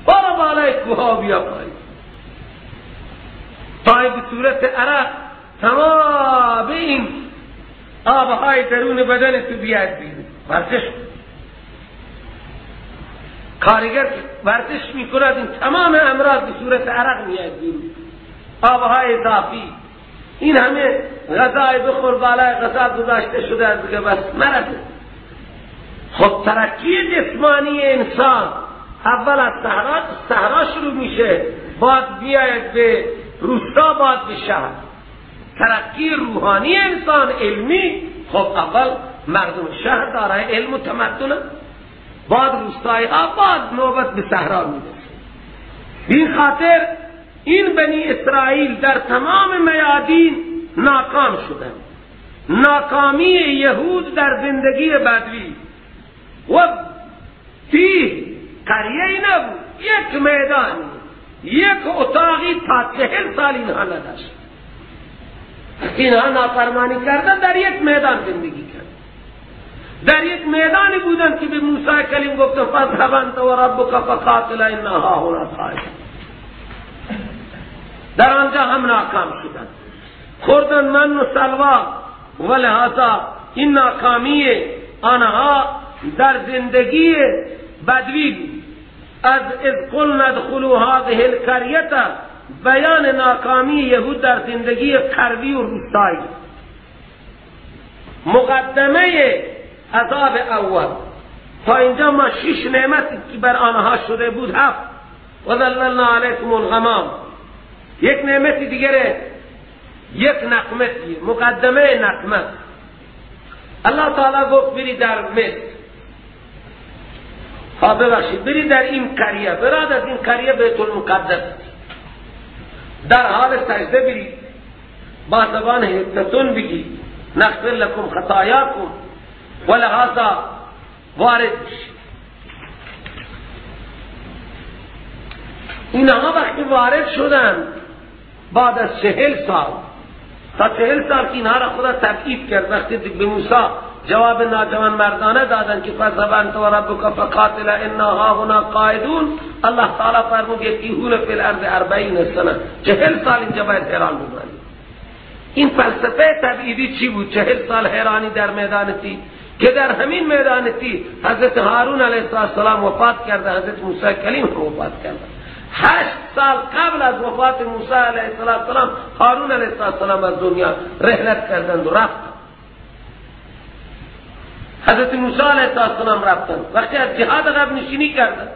برو بالای کوه بیا پایین، تا به صورت عرق تمام این آبهای درون بدن تو بیاد بیرون. ورزش کن. کارگر ورزش میکند این تمام امراض به صورت عرق میاد بیرون، آبهای اضافی، این همه غذای بخور بالای غذا گذاشته شده از دیگه بس مرضه. خب ترقی جسمانی انسان اول از صحرا شروع میشه، بعد بیاید به روستا، بعد به شهر. ترقی روحانی انسان علمی، خب اول مردم شهر دارای علم و تمدن، بعد روستایی ها، بعد نوبت به صحرا میرسه. این خاطر این بنی اسرائیل در تمام میادین ناکام شدند. ناکامی یهود در زندگی بدوی و فیه قریه نبود، یک میدانی، یک اتاقی تا 40 سال اینها نداشت. اینها نافرمانی کردن، در یک میدان زندگی کردن، در یک میدانی بودن که به موسی کلیم گفت فاذهب انت و ربک فقاتلا انا هاهنا قاعدون. در آنجا هم ناکام شدند، خوردن من و سلوا. و لہذا این ناکامی آنها در زندگی بدوی بود. از اذ قلنا ادخلوا هذه القریة بیان ناکامی یهود در زندگی قروی و روستایی، مقدمه عذاب اول. تا اینجا ما 6 نعمت که بر آنها شده بود، 7 و ظللنا علیکم الغمام، یک نعمت دیگره، یک نقمتی، مقدمه نقمت. الله تعالی گفت بری در مصر، ها ببخشید، بری در این قریه، براد از این قریه بیت المقدس، در حال سجده بری، با زبان حتتون بگی نغفر لکم خطایاکم، و لہذا وارد بشی. اینها وقتی وارد شدن بعد از 40 سال، تا 40 سال که اینها را خدا تبعید کرد، وقتی به موسی جواب ناجوان مردانه دادن که فاذهب انت و ربک فقاتلا انا هاهنا قاعدون، الله تعالی فرمود یتیهون فی الارض 40 سنه، 40 سال اینجا باید حیران بمانید. این فلسفه تبعیدی چی بود؟ 40 سال حیرانی در میدان تی، که در همین میدان تی حضرت هارون علیه السلام وفات کرده، حضرت موسی کلیم وفات کرده. 8 سال قبل از وفات موسی علیه السلام هارون علیه السلام از دنیا رحلت کردند و رفتند. حضرت موسی علیه السلام رفتند وقتی از جهاد عقب نشینی کردند.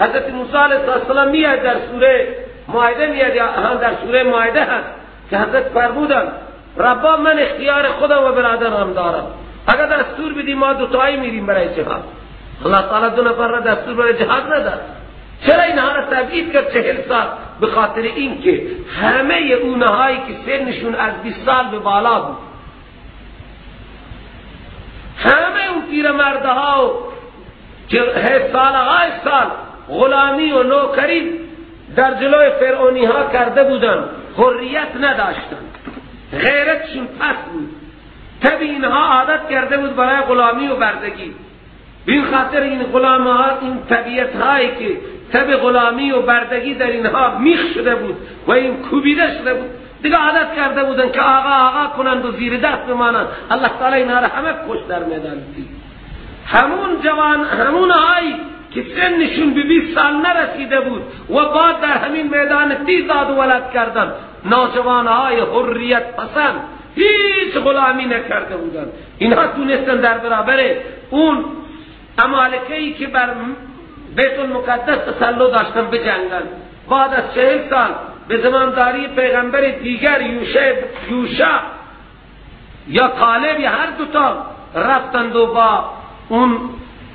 حضرت موسی علیه السلام میاد در سوره مائده، میاد یا در سوره مائده هست که حضرت فرمودند ربا من اختیار خودم و برادرم دارم، اگر دستور بدی ما دوتایی میریم برای جهاد. الله تعالی 2 نفر را دستور برای جهاد نداد. چرا اینها را تبعید کرد 40 سال؟ به خاطر اینکه همه اونهایی که سنشون از 20 سال به بالا بود، همه اون پیرمردها و که سالهای سال غلامی و نوکری در جلوی فرعونی ها کرده بودن، حریت نداشتن، غیرتشون پس بود، طبع اینها عادت کرده بود برای غلامی و بردگی. به خاطر این غلام ها، این طبیعت هایی که طبع غلامی و بردگی در اینها میخ شده بود و این کوبیده شده بود، دیگه عادت کرده بودن که آقا آقا کنند و زیر دست بمانند. الله تعالی اینها را همه کش در میدان دید. همون جوان، همون هایی که سنشون به 20 سال نرسیده بود و بعد در همین میدان تیز زاد و ولد کردن، نوجوان های حریت پسند، هیچ غلامی نکرده بودند، اینها تونستن در برابر اون عمالقه‌ای که بر بیت المقدس تسلط داشتن بجنگن. بعد از 40 سال به زمانداری پیغمبر دیگر یوشع یا کالب یا هر دوتا رفتند و با اون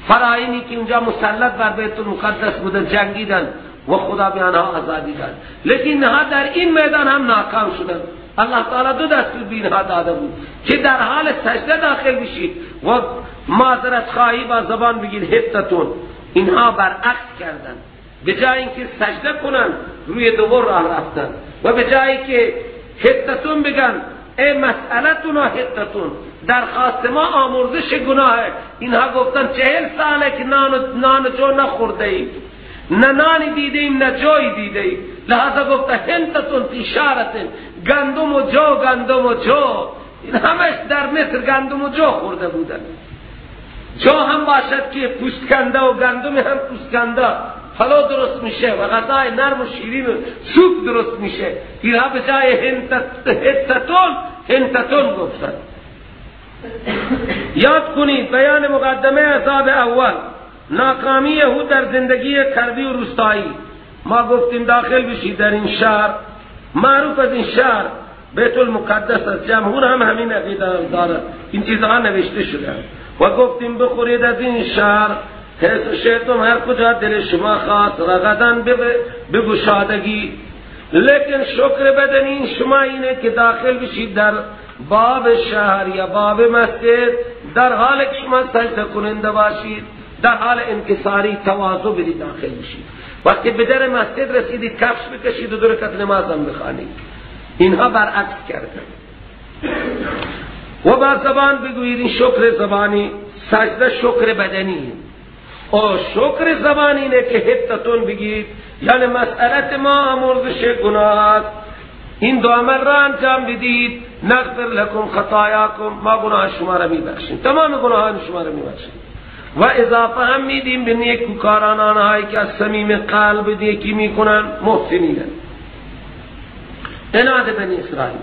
فراعنی که اونجا مسلط بر بیت المقدس بودن جنگیدن و خدا به آنها آزادی داد. لیکن اینها در این میدان هم ناکام شدند. الله تعالی 2 دستور به اینها داده بود که در حال سجده داخل بشید و معذرت خواهی با زبان بگید حتتون. اینها برعکس کردند، به جای اینکه سجده کنند روی دوبار راه رفتند و به جایی که حتتون بگن ای مسئلتون حطتون، درخواست ما آمرزش گناهه. اینها گفتن 40 ساله که نان جو نخورده ایم، نه نانی دیده ایم نه جوی دیده ایم. لحاظا گفته حنطتون فی شارتن، گندم و جو، گندم و جو. این همش در مصر گندم و جو خورده بودن. جو هم باشد که پوست کنده و گندم هم پوست کنده، پلو درست میشه و غذای نرم و شیرین و سوپ درست میشه. اینها به جای حنطتون حنطتون گفتن. یاد کنید بیان مقدمه عذاب اول، ناکامی یهود در زندگی کربی و روستایی. ما گفتیم داخل بشید در این شهر، معروف از این شهر بیت المقدس است، جمهور هم همین عقیده دارد، این چیزها نوشته شده. و گفتیم بخورید از این شهر حیث شئتم، هر کجا دل شما خواست، رغدن به گشادگی. لیکن شکر بدنی شما اینه که داخل بشید در باب شهر یا باب مسجد، در حال که شما سجده کننده باشید، در حال انکساری تواضع بدید داخل بشید. وقتی به در مسجد رسیدید کفش بکشید و دو رکعت نماز هم بخوانید. اینها برعکس کردن. و با زبان بگویید، این شکر زبانی، سجده شکر بدنی. او شکر زبانی اینه که حطتون بگید، یعنی مسئلت ما آمرزش گناه است. این دو عمل را انجام بدید، نغفر لکم خطایاکم، ما گناه شما را میبخشیم، تمام گناهان شما را میبخشیم. و اضافه هم میدیم به نیکوکاران، آنهایی که از صمیم قلب نیکی میکنن، محسنین. عناد بنی اسرائیل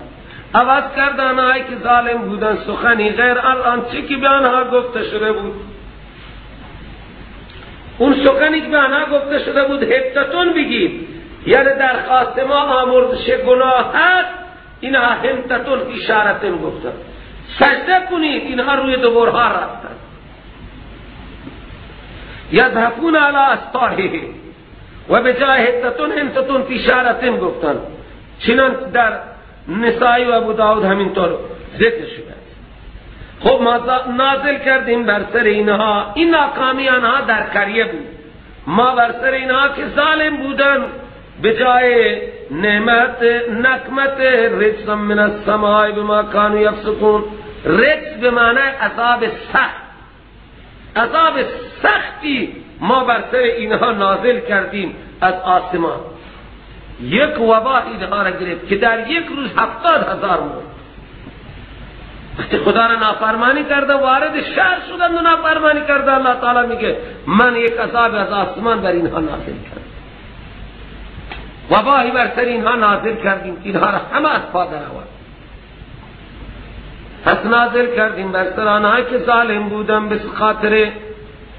عوض کرد آنهایی که ظالم بودن سخنی غیر آنچه که به آنها گفته شده بود. اون سخنی که به آنها گفته شده بود حطتون بگید، یعنی درخواست ما آمرزش گناه هست. اینها حنطتون اشارتن گفتن. سجده کنید، اینها روی دوبرها رفتن. یذهبون علی استاره، و به جای حطتون حنطتون اشارتن گفتن. چنان در نسائی و ابو داود همینطور ذکر شده. خب ما نازل کردیم بر سر اینها، این ناکامی آنها در قریه بود. ما بر سر اینها که ظالم بودن به جای نعمت نقمت رجس من السماء بما كانوا یفسقون. رجس به معنی عذاب سخت، عذاب سختی ما بر سر اینها نازل کردیم از آسمان. یک وبا اینها را گرفت که در یک روز 70,000 مرد. وقتی خدا را نافرمانی کرده وارد شهر شدند و نافرمانی کرده، الله تعالی میگه من یک عذاب از آسمان بر اینها نازل کردم، وبایی بر سر اینها نازل کردیم که اینها را همه از پا در آورد. پس نازل کردیم بر سر آنهایی که ظالم بودن به خاطر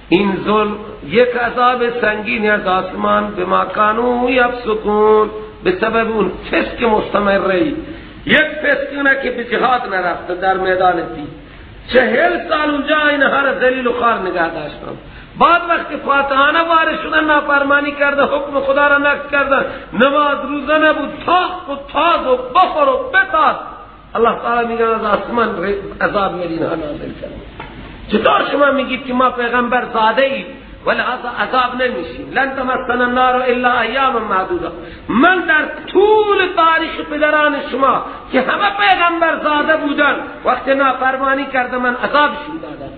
این ظلم یک عذاب سنگینی از آسمان، به ما کانوا یفسقون، به سبب اون فسق مستمری. یک فسق اونه که به جهاد نرفته در میدان دین، 40 سال اونجا اینها را ذلیل و خوار نگه داشتن. بعد وقتی فاتحانه وارد شدن نافرمانی کرده، حکم خدا را نقض کردن، نماز روزه نبود، تاق و تاز و بخور و بتاز. الله تعالی میگه از آسمان عذاب بر اینها نازل کرد. چطور شما میگید که ما پیغمبر زاده ایم ولی عذاب نمیشیم؟ لن تمسنا النار الا ایاما معدوده. من در طول تاریخ پدران شما که همه پیغمبر زاده بودن وقت نافرمانی کرده من عذابشون دادم.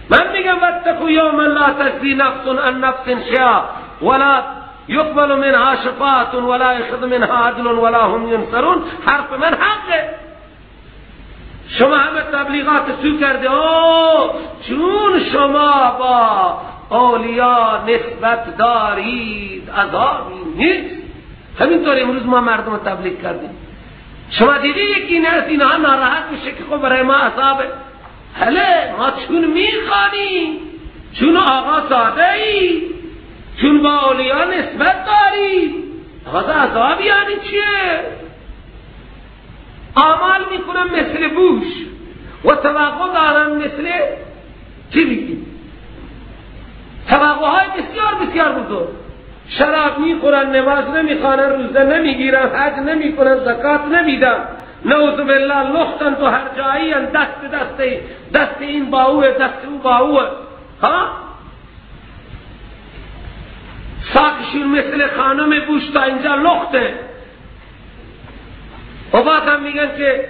من میگم واتقوا یوما لا تجزی نفس عن نفس شیئا ولا یقبل منها شفاعة ولا یؤخذ منها عدل ولا هم ینصرون. حرف من حقه. شما همه تبلیغات سو کرده، او چون شما با اولیا نسبت دارید عذابی نیست. همینطور امروز ما مردم تبلیغ کردیم. شما دیدی یکی نه اینها ناراحت میشه که خب برای ما عذابه. هله ما چون میخوانیم، چون آقا ساده ای، چون با اولیا نسبت دارید، آقا عذاب یعنی چیه؟ اعمال میکنم مثل بوش و توقع دارم مثل چی بگیم؟ توقع های بسیار بسیار بزرگ. شراب میخورن، نماز نمیخوانن، روزه نمیگیرن، حج نمیکنن، زکات نمیدن، نعوذ بالله لختن تو هر جایی، دست دست دست این با اوه، دست او با اوه. ها ساکشون مثل خانم بوش تا اینجا لخته. و بعد هم میگن که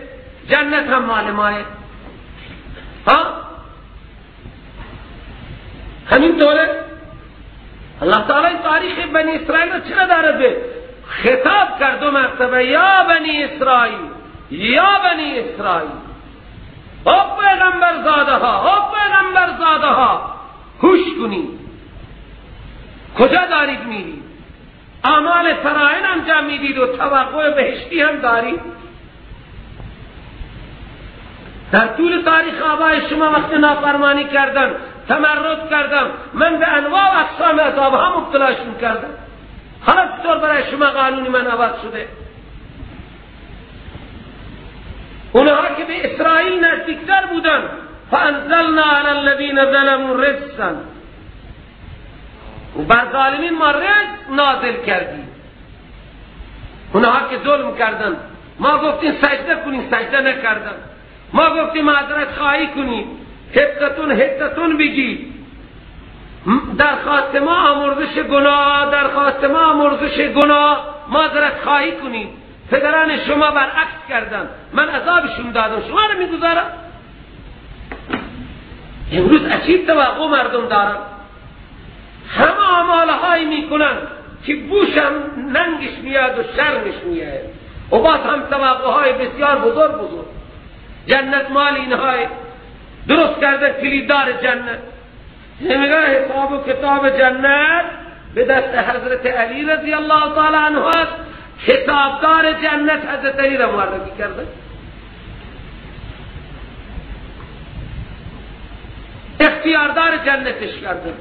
جنت هم مال ماه. ها همین طوره. الله تعالی تاریخ بنی اسرائیل رو چرا داره به خطاب کرد دو مرتبه؟ یا بنی اسرائیل، یا بنی اسرائیل، او پیغمبر زاده ها، او پیغمبر زاده ها، هوش کنید، کجا دارید میرید؟ اعمال فراعن انجام میدید و توقع بهشتی هم دارید. در طول تاریخ آبای شما وقت نافرمانی کردن، تمرد کردم، من به انواع و اقسام عذاب ها مبتلاشون کردم. حالا چطور برای شما قانونی من عوض شده؟ اونها که به اسرائیل نزدیکتر بودن، فانزلنا علی الذین ظلموا رجسا، و بر ظالمین ما رجس نازل کردیم. اونها که ظلم کردن، ما گفتیم سجده کنین، سجده نکردن. ما گفتیم معذرت خواهی کنید، حقتون حقتون بگید، درخواست ما آمرزش گناه، درخواست ما آمرزش گناه، معذرت خواهی کنید. پدران شما برعکس کردن، من عذابشون دادم، شما رو میگذارم. امروز عجیب توقع مردم دارن، همه اعمالهایی میکنن که بوشم ننگش میاد و شرمش میاد، و باز هم توقعهای بسیار بزرگ بزرگ. جنت مال اینهای درست کرده، کلیددار جنت. نمیگه حساب و کتاب جنت به دست حضرت علی رضی الله تعالی عنه است، حسابدار جنت حضرت علی را معرفی کرده، اختیاردار جنتش کرده.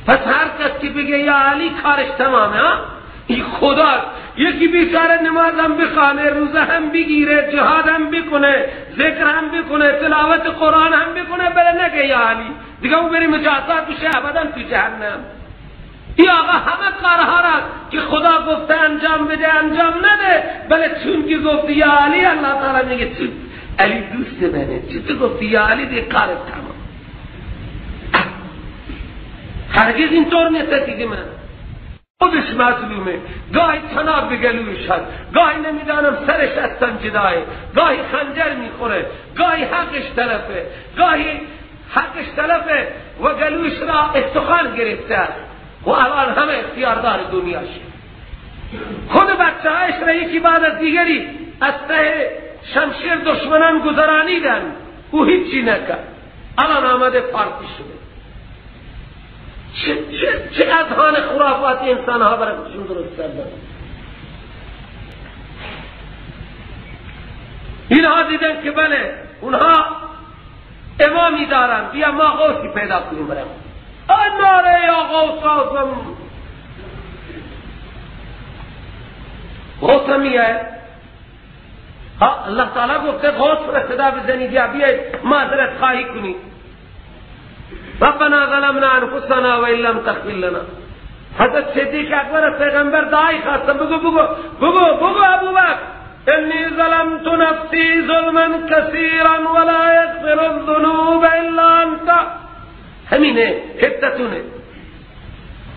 پس هر کس که بگه یا علی کارش تمامه. ها این خدا یکی بیچاره نماز هم بخوانه، روزه هم بگیره، جهاد هم بکنه، ذکر هم بکنه، تلاوت قرآن هم بکنه، بله نگه یا علی، دیگه اون بری مجازات بشه ابدا تو جهنم. ای آقا همه کارها را که خدا گفته انجام بده انجام نده، بله چون که گفتی یا علی، الله تعالی میگه چون علی دوست منه، چون تو گفتی یا علی دیگه کارت تمام. هرگز اینطور نیست دیگه. من خودش مظلومه، گاهی تناب به گلوش هست، گاهی نمیدانم سرش از تن جداه، گاهی خنجر میخوره، گاهی حقش تلفه، گاهی حقش تلفه و گلوش را استخوان گرفته است و الان همه اختیاردار دنیاش. خود بچه هایش را یکی بعد از دیگری از ته شمشیر دشمنان گذرانیدن، او هیچی نکرد، الان آمده پارتی شده. چه اذهان خرافات انسان ها برای خودشون درست کردن. اینها دیدن که بله اونها امامی دارن، بیا ما غوثی پیدا کنیم برای ناره یا غوث اعظم. غوث هم میگه ها، الله تعالی گفته غوث را صدا بزنید یا بیاید معذرت خواهی کنید. ربنا ظلمنا انفسنا و ان لم تغفر لنا. حضرت صدیق اکبر پیغمبر دعای خواستن، بگو بگو بگو بگو ابوبکر انی ظلمت نفسی ظلما کثیرا ولا یغفر الذنوب الا انت. همینه حدتونه،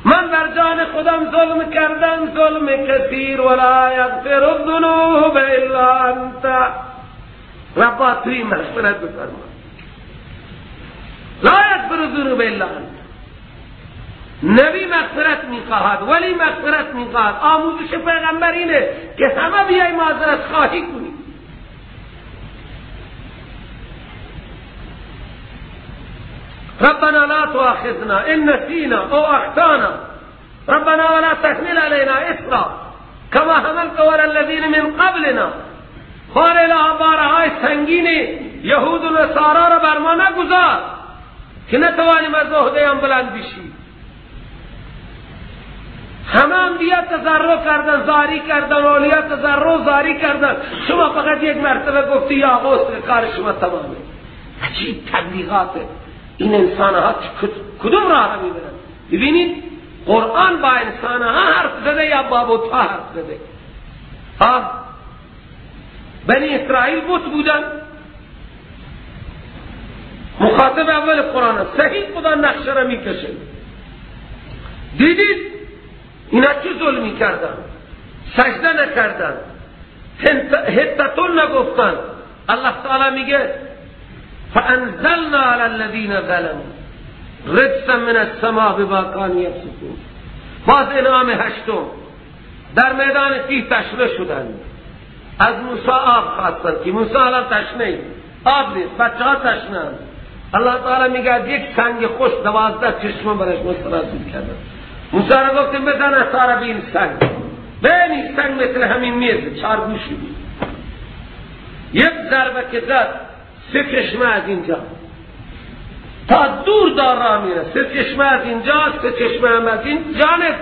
من بر جان خودم ظلم کردم، ظلم کثیر، ولا یغفر الذنوب الا انت. ربا توی مغفرت بفرما. لا یغفر الذنوب الا انت. نبی مغفرت میخواهد، ولی مغفرت میخواهد. آموزش پیغمبر اینه که همه بیای معذرت خواهی کنید. ربنا لا تؤاخذنا ان نسینا او اخطانا ربنا ولا تحمل علينا اصرا كما حملت على الذين من قبلنا. خار اله بارهای سنگین یهود و نصارا را بر ما نگذار که نتوانیم از عهده هم بلند بشیم. همه انبیا تضرع کردن، زاری کردن، اولیاء تضرع زاری کردن، شما فقط یک مرتبه گفتی یا غوث، کار شما تمامه. عجیب تبلیغاته. این انسان ها کدوم راه را میبرن؟ ببینید قرآن با انسان ها حرف زده یا با بت‌ها حرف زده؟ ها بنی اسرائیل بت بودن، مخاطب اول قرآن صحیح خدا نقشه را میکشه. دیدید اینا چه ظلمی کردن؟ سجده نکردن، حطتون نگفتن. الله تعالی میگه فانزلنا علی الذین ظلموا رجسا من السماء بما كانوا یفسقون. باز انعام هشتم، در میدان تیه تشنه شدند، از موسی آب خواستند که موسی الان تشنه، آب نیست، بچه ها تشنه. الله تعالی میگه از یک سنگ خوش 12 چشمه برش مسترسید کردن. موسی را گفتیم بزن عصا را به این سنگ، به این سنگ مثل همین میز چارگوشی بود. یک ضربه که زد 3 چشمه از اینجا تا دور دار را میره، 3 چشمه از اینجا، 3 چشمه هم از این جانب،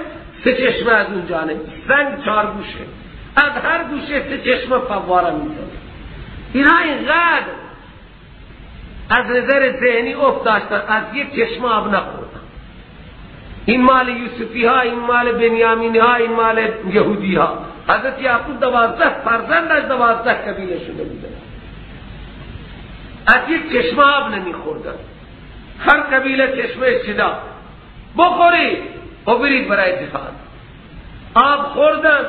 3 چشمه از اون جانب. سنگ چارگوشه، از هر گوشه 3 چشمه فواره میزنه. اینها اینقدر از نظر ذهنی افت داشتن، از یک چشمه آب نخوردن. این مال یوسفی ها، این مال بنیامینی ها، این مال یهودی ها. حضرت یعقوب 12 فرزندش 12 قبیله شده بودن، از یک چشمه آب نمیخوردن. هر قبیله چشمه شده بخورید و برید برای جهاد. آب خوردن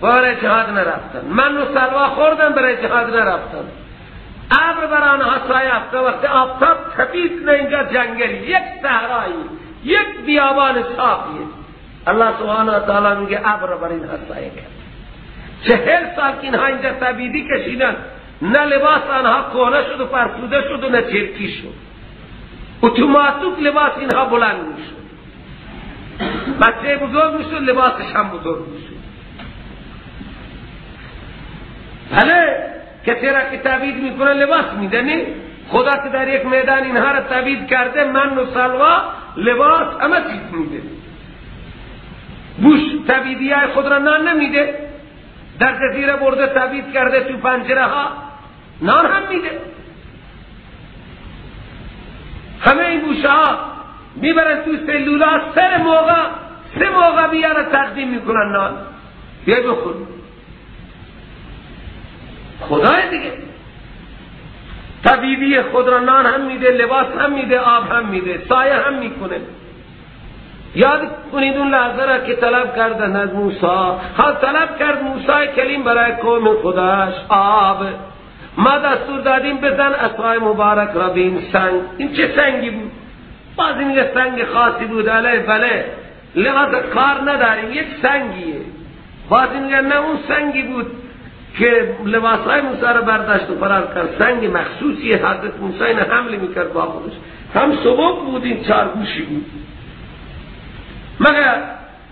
برای جهاد نرفتن، من و سلوا خوردن برای جهاد نرفتن. ابر بر آنها سایه افتاد، وقتی آفتاب تپید نه اینجا جنگل، یک صحرایی، یک بیابان صافیه. الله سبحانه و تعالی میگه ابر بر اینها سایه کرد. 40 سال که اینها اینجا تبیدی کشیدن، نه لباس آنها کهنه شد و فرسوده شد و نه چرکی شد، اتوماتیک لباس اینها بلند میشد. بچه بزرگ میشد لباسش هم بزرگ میشد. بله کسی را که تبعید میکنه لباس میده، نه؟ خدا که در یک میدان اینها را تبعید کرده، من و سلوا لباس همه چیز میده. بوش تبعیدی های خود را نان نمیده، در جزیره برده تبعید کرده تو پنجره ها نان هم میده. همه این بوشه ها میبرن تو سلولا، سه موقع بیاره تقدیم میکنن نان، بیا بخور. خدای دیگه طبیبی خود را نان هم میده، لباس هم میده، آب هم میده، سایه هم میکنه. یاد کنید اون لحظه را که طلب کردن از موسی. ها طلب کرد موسی کلیم برای قوم خودش آب. ما دستور دادیم بزن عصای مبارک را به این سنگ. این چه سنگی بود؟ بعضی میگه سنگ خاصی بود، علیه بله لحاظ کار نداریم، یک سنگیه. بعضی میگه نه اون سنگی بود که لباسهای موسی را برداشت و فرار کرد، سنگ مخصوصی حضرت موسی این حمل میکرد با خودش، هم سبک بود، این چارگوشی بود. مگر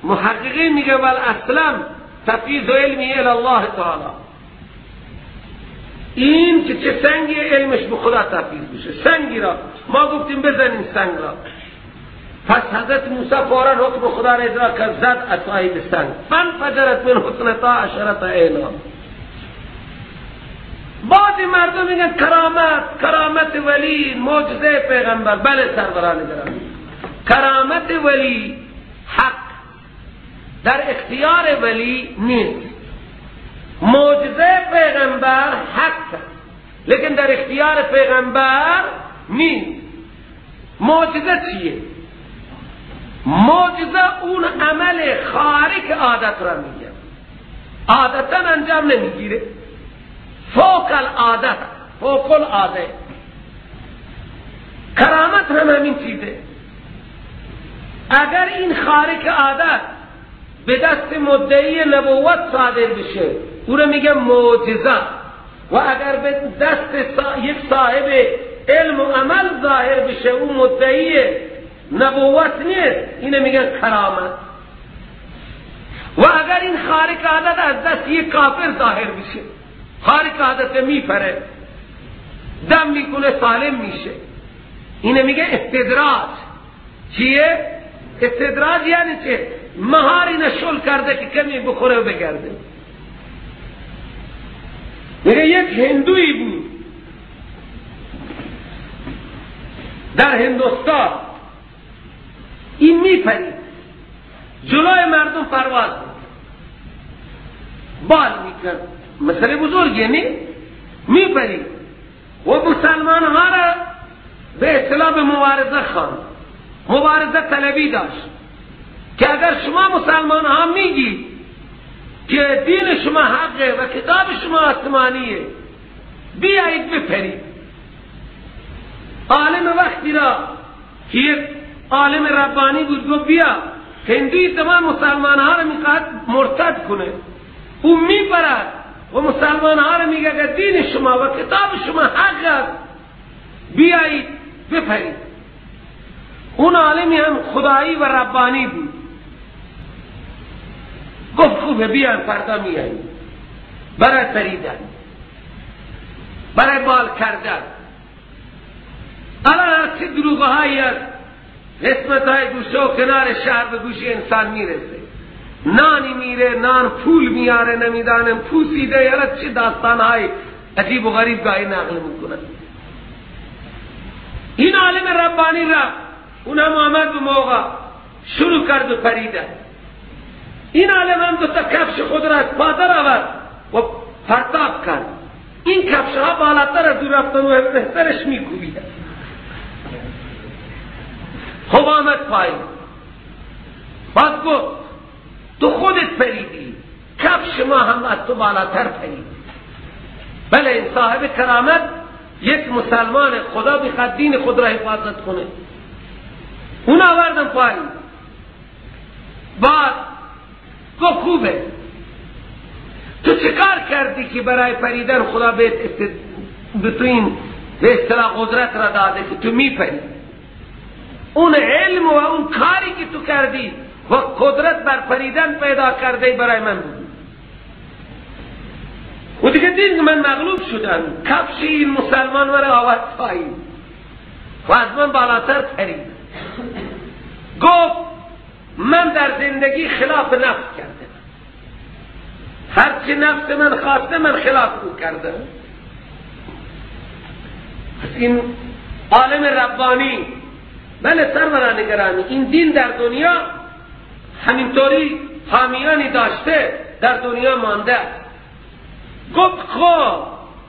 محققین میگه ول اسلم تفیض علمی الی الله تعالی، این که چه سنگی علمش به خدا تفیض میشه. سنگی را ما گفتیم بزنیم سنگ را، پس حضرت موسی فورا حکم خدا را اجرا کرد، زد عصای به سنگ، فانفجرت من اثنتا عشرة عینا. بعضی مردم میگن کرامت، کرامت ولی، معجزه پیغمبر. بله سروران گرامی، کرامت ولی حق در اختیار ولی نیست، معجزه پیغمبر حق لیکن در اختیار پیغمبر نیست. معجزه چیه؟ معجزه اون عمل خارق عادت را میگه، عادتا انجام نمیگیره، فوق العاده، فوق العاده. کرامت هم همین چیزه. اگر این خارق عادت به دست مدعی نبوت صادر بشه او رو میگه معجزه، و اگر به دست یک صاحب علم و عمل ظاهر بشه او مدعی نبوت نیست، اینو میگن کرامت. و اگر این خارق عادت از دست یک کافر ظاهر بشه، خارق عادت میپره، دم میکنه، سالم میشه، اینو میگه استدراج. چیه؟ استدراج یعنی چه؟ مهاری نشل کرده که کمی بخوره و بگرده. میگه یک هندویی بود در هندوستان، این میپرید جلوی مردم پرواز بال میکرد، مسئله بزرگی نی، میپرید و مسلمان ها را به اصطلاح به مبارزه خواند، مبارزه طلبی داشت که اگر شما مسلمان ها میگید که دین شما حقه و کتاب شما آسمانیه، بیایید بپرید. عالم وقتی را که یک عالم ربانی بود گفت بیا، هندوی تمام مسلمان ها را میخواد مرتد کنه، او میپرد و مسلمان ها را میگه که دین شما و کتاب شما حق است، بیایید بپرید. اون عالمی هم خدایی و ربانی بود، گفت خوبه بیان فردا میاییم برای پریدن، برای بال کردن. الان هرچی دروغهایی از قسمت های گوشه و کنار شهر به گوش انسان میرسه، نانی میره، نان پول میاره، نمیدانم پوسیده، یا چه داستان های عجیب و غریب گاهی نقل میکنن. این عالم ربانی را اونم آمد به موقع شروع کرد و پریدن. این عالم هم دو تا کفش خود را از پادر آورد و پرتاب کرد. این کفش ها بالاتر از او رفتن و بهترش میکوبیدن. خب آمد پایین، باز گفت تو خودت پریدی، کفش ما هم از تو بالاتر پرید. بله این صاحب کرامت یک مسلمان، خدا بخواد دین خود را حفاظت کنه. اون آوردن پایین، بعد گفت خوبه، تو چه کار کردی که برای پریدن خدا به تو این به اصطلاح قدرت را داده که تو میپری؟ اون علم و اون کاری که تو کردی و قدرت بر پریدن پیدا کرده برای من بود. و دیگه دید من مغلوب شدم، کفش این مسلمان مرا آورد پایین و از من بالاتر پرید. گفت من در زندگی خلاف نفس کردم، هرچی نفس من خواسته من خلاف او کردم. پس این عالم ربانی، بله سروران گرامی، این دین در دنیا همینطوری حامیانی داشته، در دنیا مانده. گفت خب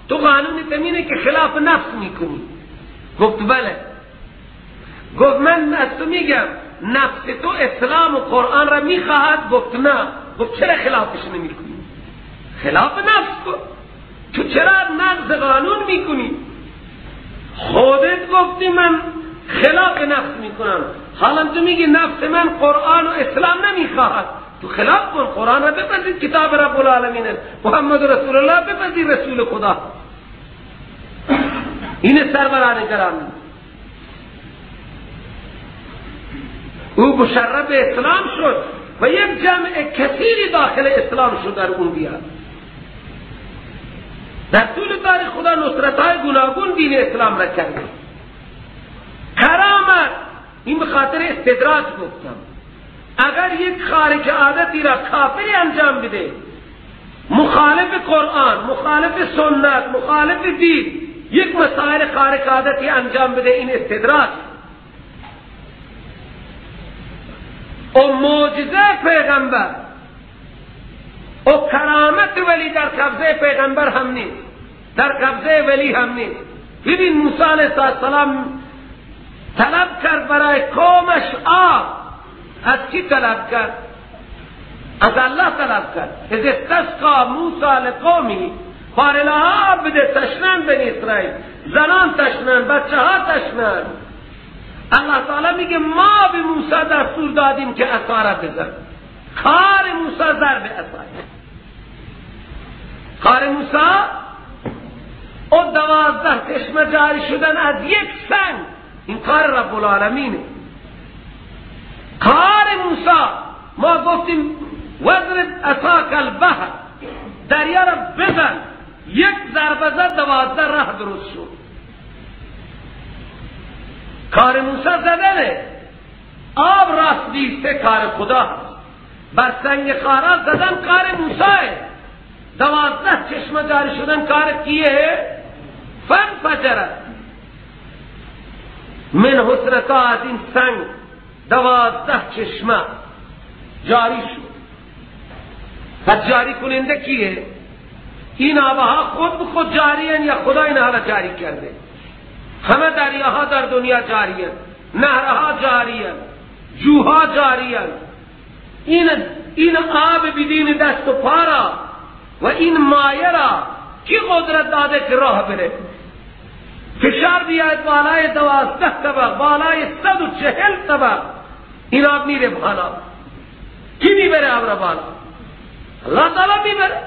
تو قانون تمینه که خلاف نفس میکنی؟ گفت بله. گفت من از تو میگم نفس تو اسلام و قرآن را میخواهد؟ گفت نه. گفت چرا خلافش نمیکنی؟ خلاف نفس کن، تو چرا نقض قانون میکنی؟ خودت گفتی من خلاف نفس میکنم، حالا تو میگی نفس من قرآن و اسلام نمیخواهد، تو خلاف کن، قرآن را بپذیر، کتاب رب العالمین است، محمد رسول الله بپذیر، رسول خدا. این سروران گرامی، او مشرف اسلام شد و یک جمع کثیری داخل اسلام شد در اون دیار. در طول تاریخ خدا نصرت‌های گوناگون دین اسلام را کرده. کرامت این به خاطر استدراج گفتم، اگر یک خارق عادتی را کافری انجام بده، مخالف قرآن، مخالف سنت، مخالف دین، یک مسائل خارق عادتی انجام بده، این استدراج. و معجزه پیغمبر و کرامت ولی در قبضه پیغمبر هم نیست، در قبضه ولی هم نیست. ببین موسی علیه السلام طلب کرد برای قومش آب، از کی طلب کرد؟ از الله طلب کرد. اذ استسقا موسی لقومه، بار الها آب بده، تشنن بنی اسرائیل، زنان تشنن، بچه ها تشنن. الله تعالی میگه ما به موسی دستور دادیم که عصا را بزن. کار موسی ضرب عصا، کار موسی او 12 چشمه جاری شدن از یک سنگ، این کار رب العالمینه. کار موسی، ما گفتیم وضرب عصاک البحر، دریا را بزن، یک ضربه زد 12 راه درست شد. کار موسی زدنه، آب راست بیسته کار خدا، بر سنگ خارا زدن کار موسیه، 12 چشمه جاری شدن کار کیه؟ فانفجرت من حسنتا، از این سنگ 12 چشمه جاری شد. پس جاری کننده کیه؟ این آبها خود به خود جاری هن یا خدا اینها را جاری کرده؟ همه دریاها در دنیا جاری هن، نهرها جاری هن، جوها جاری هن. این این آب بدین دست و پا را و این مایه را کی قدرت داده که راه بره؟ فشار بیاید بالای 12 طبق، بالای 140 طبق، این آب میره بالا. کی میبره آب را بالا؟ اللہ تعالی میبره.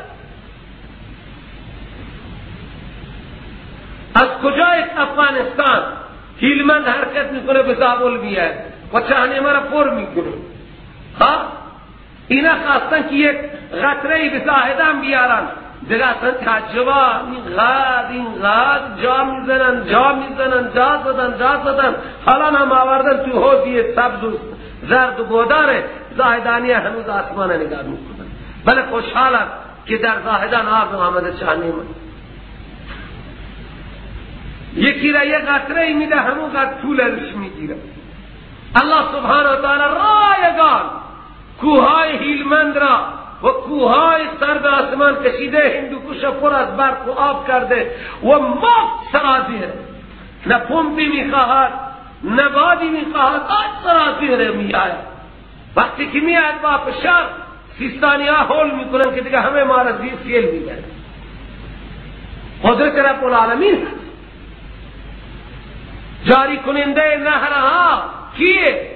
از کجای افغانستان هیلمند حرکت میکنه به زابل میاد و چهنیمه را پر میکنه؟ ها اینا خواستن که یک قطره به زاهدان بیارن، دیگه اصلا تعجبه، اینقدر جا میزنن، جا میزنن، جا زدن، جا زدن، حالا هم آوردن تو حوضی سبز و زرد و گوداره. زاهدانی هنوز آسمان نگاه میکنن، بله خوشحالم که در زاهدان آب آمده چهنیمه. یکی را یه قطره میده، همون قدر طول ازش میگیره. الله سبحانه و تعالی رایگان کوههای هیلمند را و کوههای سر به آسمان کشیده، هندوکش پر از برق و آب کرده و مفت سرازیره. نه پمپی میخواهد نه بادی میخواهد، آب سرازیره میآید. وقتی که میآید با فشار، سیستانی ها هول میکنن که دیگه همه ما را زیر سیل میبرن. قدرت رب العالمین هست. جاری کننده نهرها کیه؟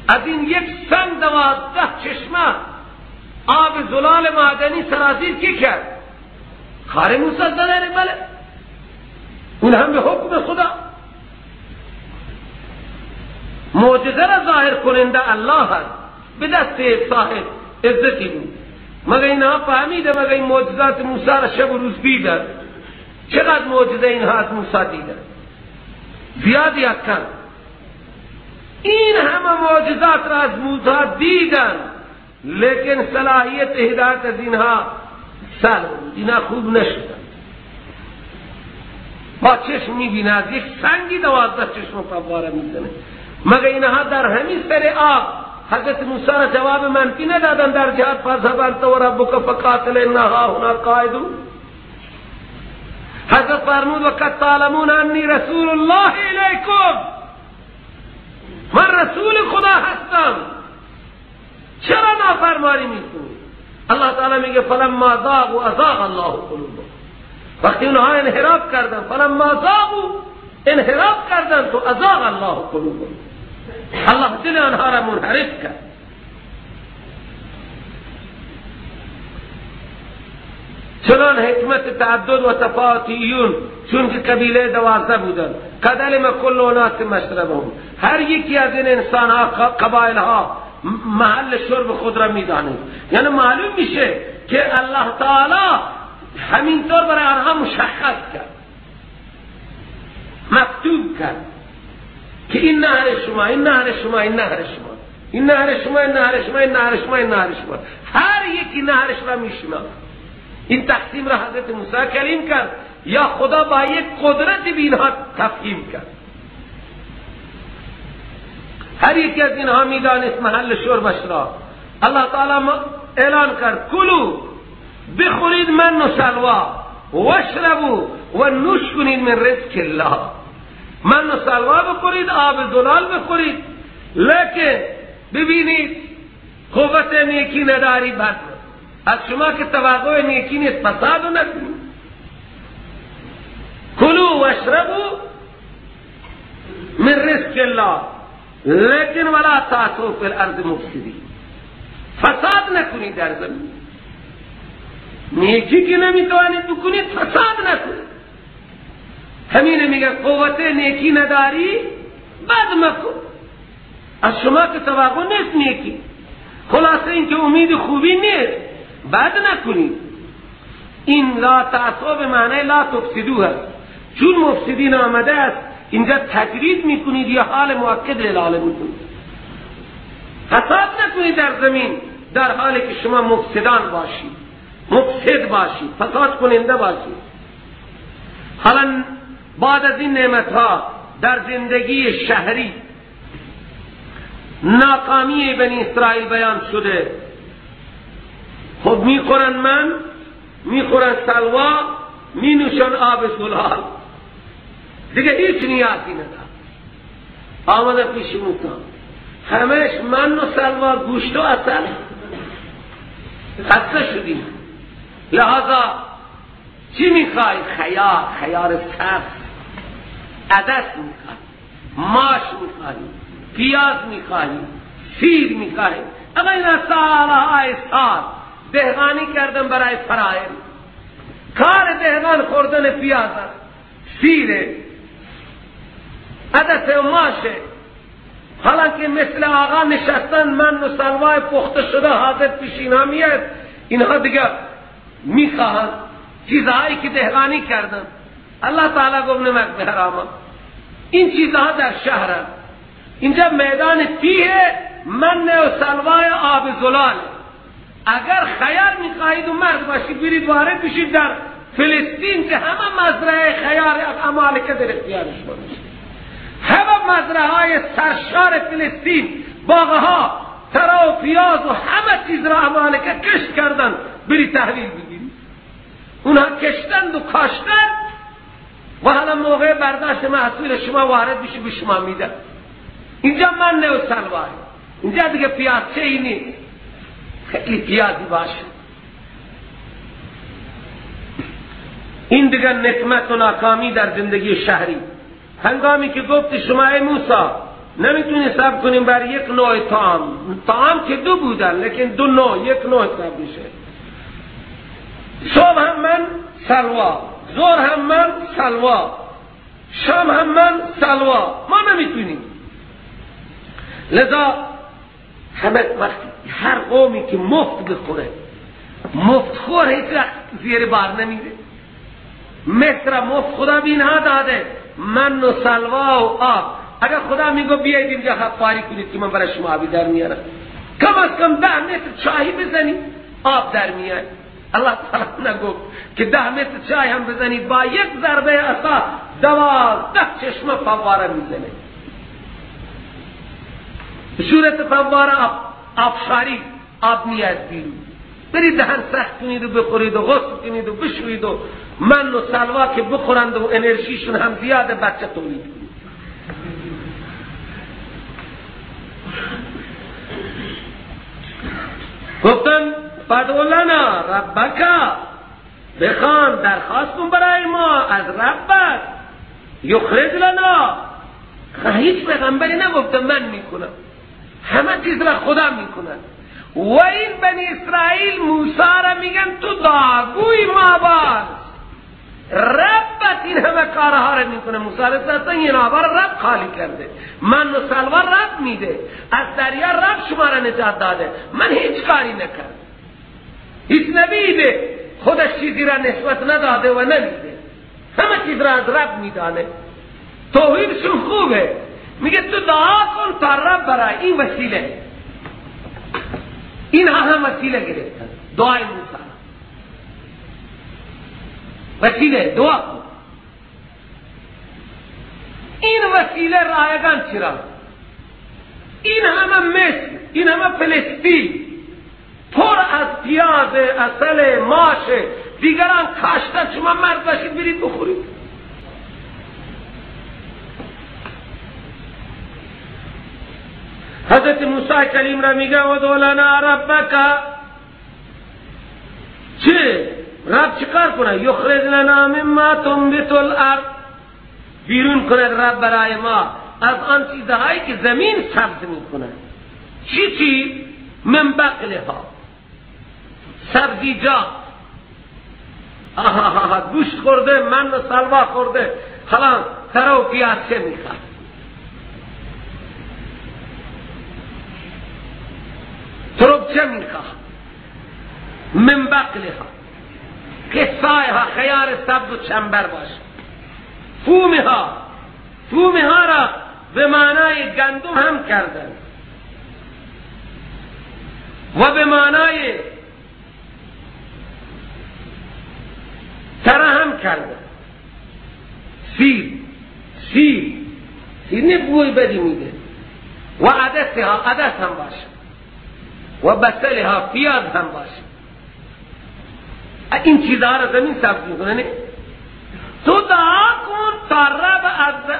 از این یک سنگ 12 چشمه آب زلال معدنی سرازیر کی کرد؟ خار موسی زدن. بله اون هم به حکم خدا. معجزه را ظاهر کننده الله هست، به دست صاحب عزتی بود. مگر اینها فهمیده؟ مگر این معجزات موسی را شب و روز دیدن؟ چقدر معجزه اینها از موسی دیدن؟ زیاد یا کم؟ این همه معجزات را از موسی دیدن، لیکن صلاحیت هدایت از اینها سلب بود، اینها خوب نشدن. با چشم میبینه از یک سنگی 12 چشم فواره میزنه. مگر اینها در همین سر آب حضرت موسی را جواب منفی ندادن در جهت فاذهب انت و ربک فقاتل انا هاهنا قاعدون؟ حضرت فرمود وقد تعلمون انی رسول الله الیکم، من رسول خدا هستم، چرا نافرمانی میکنید؟ الله تعالی میگه فلما زاغوا ازاغ الله قلوبهم. وقتی اونها انحراف کردن، فلما زاغوا انحراف کردن، تو ازاغ الله قلوبهم، الله دل آنها را منحرف کرد. چنان حکمت تعدد و تفاوتیون، چون که قبیله 12 بودن، قد علم کل اناس مشربهم، هر یکی از این انسان ها قبایل ها محل شرب خود را میدانند. یعنی معلوم میشه که الله تعالی همینطور برای آنها مشخص کرد، مکتوب کرد که این نهر شما، این نهر شما، این نهر شما، این نهر شما، این نهر شما، این نهر شما، این نهر شما، هر یکی نهرش را میشناخت. این تقسیم را حضرت موسی کلیم کرد یا خدا با یک قدرت به اینها تفهیم کرد. هر یکی از اینها میدانست محل شربش را. الله تعالی اعلان کرد کلو، بخورید من و سلوا، واشربو و نوش کنید من رزق الله. من و سلوا بخورید، آب زلال بخورید، لیکن ببینید قوت نیکی نداری، بد از شما که توقع نیکی نیست، فساد نکنید. کلو واشربو من رزق الله لیکن ولا تعثوا فی الارض مفسدین، فساد نکنید در زمین. نیکی که نمیتوانید بکنید، فساد نکنید. همین میگه قوت نیکی نداری، بد مکن، از شما که توقع نیست نیکی. خلاصه اینکه امید خوبی نیست، بد نکنید. این لا تعثوا به معنی لا تفسدو هست، چون مفسدین آمده است اینجا تجرید میکنید یا حال مؤکد اعلام میکنید. فساد نکنید در زمین در حالی که شما مفسدان باشید، مفسد باشید، فساد کننده باشید. حالا بعد از این نعمتها در زندگی شهری ناکامی بنی اسرائیل بیان شده. خب میخورن من، میخورن سلوا، مینوشن آب زلال، دیگه هیچ نیازی ندارن. آمده پیش موسی، همش من و سلوا، گوشت و عسل، خسته شدیم. لحاظا چی میخوای؟ خیار، خیار سبز، عدس میخوای، ماش میخوای، پیاز میخوای، سیر میخوای. اما این سالهای سال دهقانی کردم برای فراین. کار دهقان خوردن پیاز، سیره، عدس و ماشه. حالانکه مثل آقا نشستن، من و سلوای پخته شده حاضر پیش اینها میاد، اینها دیگه میخواهند چیزهایی که دهقانی کردن. الله تعالی گفت نمک به حرامه. این چیزها در شهر، اینجا میدان تیه، من و سلوای آب زلال. اگر خیار میخواهید و مرد باشید برید وارد بشید در فلسطین که همه مزرعه خیار عمالقه در اختیار شما میشه. همه مزرعه های سرشار فلسطین، باغها، تره و پیاز و همه چیز را عمالقه کشت کردن، بری تحویل بگیرید. اونها کشتند و کاشتند و حالا موقع برداشت محصول شما وارد بشی به شما میده. اینجا من نه و سلوای، اینجا دیگه پیاز چه ای نیست، خیلی پیازی باشه. این دیگه نکمت و ناکامی در زندگی شهری. هنگامی که گفت شما ای موسی نمیتونی صبر کنیم بر یک نوع طعام، طعام که دو بودن لیکن دو نوع، یک نوع حساب میشه. صبح هم من سلوا، ظهر هم من سلوا، شام هم من سلوا، ما نمیتونیم. لذا همه وقتی هر قومی که مفت بخوره، مفت خور هیچ وقت زیر بار نمیره. مصر مفت خدا به اینها داده، من و سلوا و آب. اگر خدا میگو بیایید اینجا خفاری کنید که من برای شما آبی در میارم، کم از کم 10 متر چاهی بزنید آب در میاد. الله تعالی نگفت که 10 متر چای هم بزنید، با یک ضربه عصا 12 چشمه فواره میزنه. به صورت فواره آبشاری آب میاد بیرون. برید دهن سخت کنید و بخورید و غسل کنید و بشوید و من و سلوا که بخورند و انرژیشون هم زیاده، بچه تولید کنید. گفتن فادع لنا ربک، بخوان درخواست کن برای ما از ربک، یخرج لنا. هیچ پیغمبری نگفته من میکنم، همه چیز را خدا میکنه. و این بنی اسرائیل موسی را میگن تو دعاگوی ما باش، ربت این همه کارها را میکنه. موسی علیه السلام این آبا را رب خالی کرده، من و سلوا رب میده، از دریا رب شما را نجات داده، من هیچ کاری نکردم. هیچ نبی به خودش چیزی را نسبت نداده و نمیده، همه چیز را از رب میدانه. توحیدشون خوبه، میگه تو دعا کن تا رب برای این وسیله. اینها هم وسیله گرفتن، دعای موسی وسیله، دعا کن. این وسیله رایگان چرا؟ این همه مصر، این همه فلسطین پر از پیاز، عسل، ماش، دیگران کاشتن، شما مرد باشید برید بخورید. حضرت موسی کلیم را میگه ادع لنا ربک، چه؟ رب چیکار کنه؟ یخرج لنا مما تنبت الارض، بیرون کند رب برای ما از آن چیزهایی که زمین سبز میکنه. چی چی؟ من بقلها، سبزیجات. آها، گوشت خورده، من و سلوا خورده، حالا تره و پیاز چه میخواد؟ ترب چه میخواد؟ من بقلها، قصایها، خیار سبز و چنبر باشه. فومها، فومها را به معنای گندم هم کردن و به معنای تره هم کردن. سیر، سیر، سیر نه بوی بدی میده. و عدسها، عدس هم باشه، و بصلها، پیاز هم باشه. این چیزها را زمین سبز میکنه. نه تو دعا کن تا رب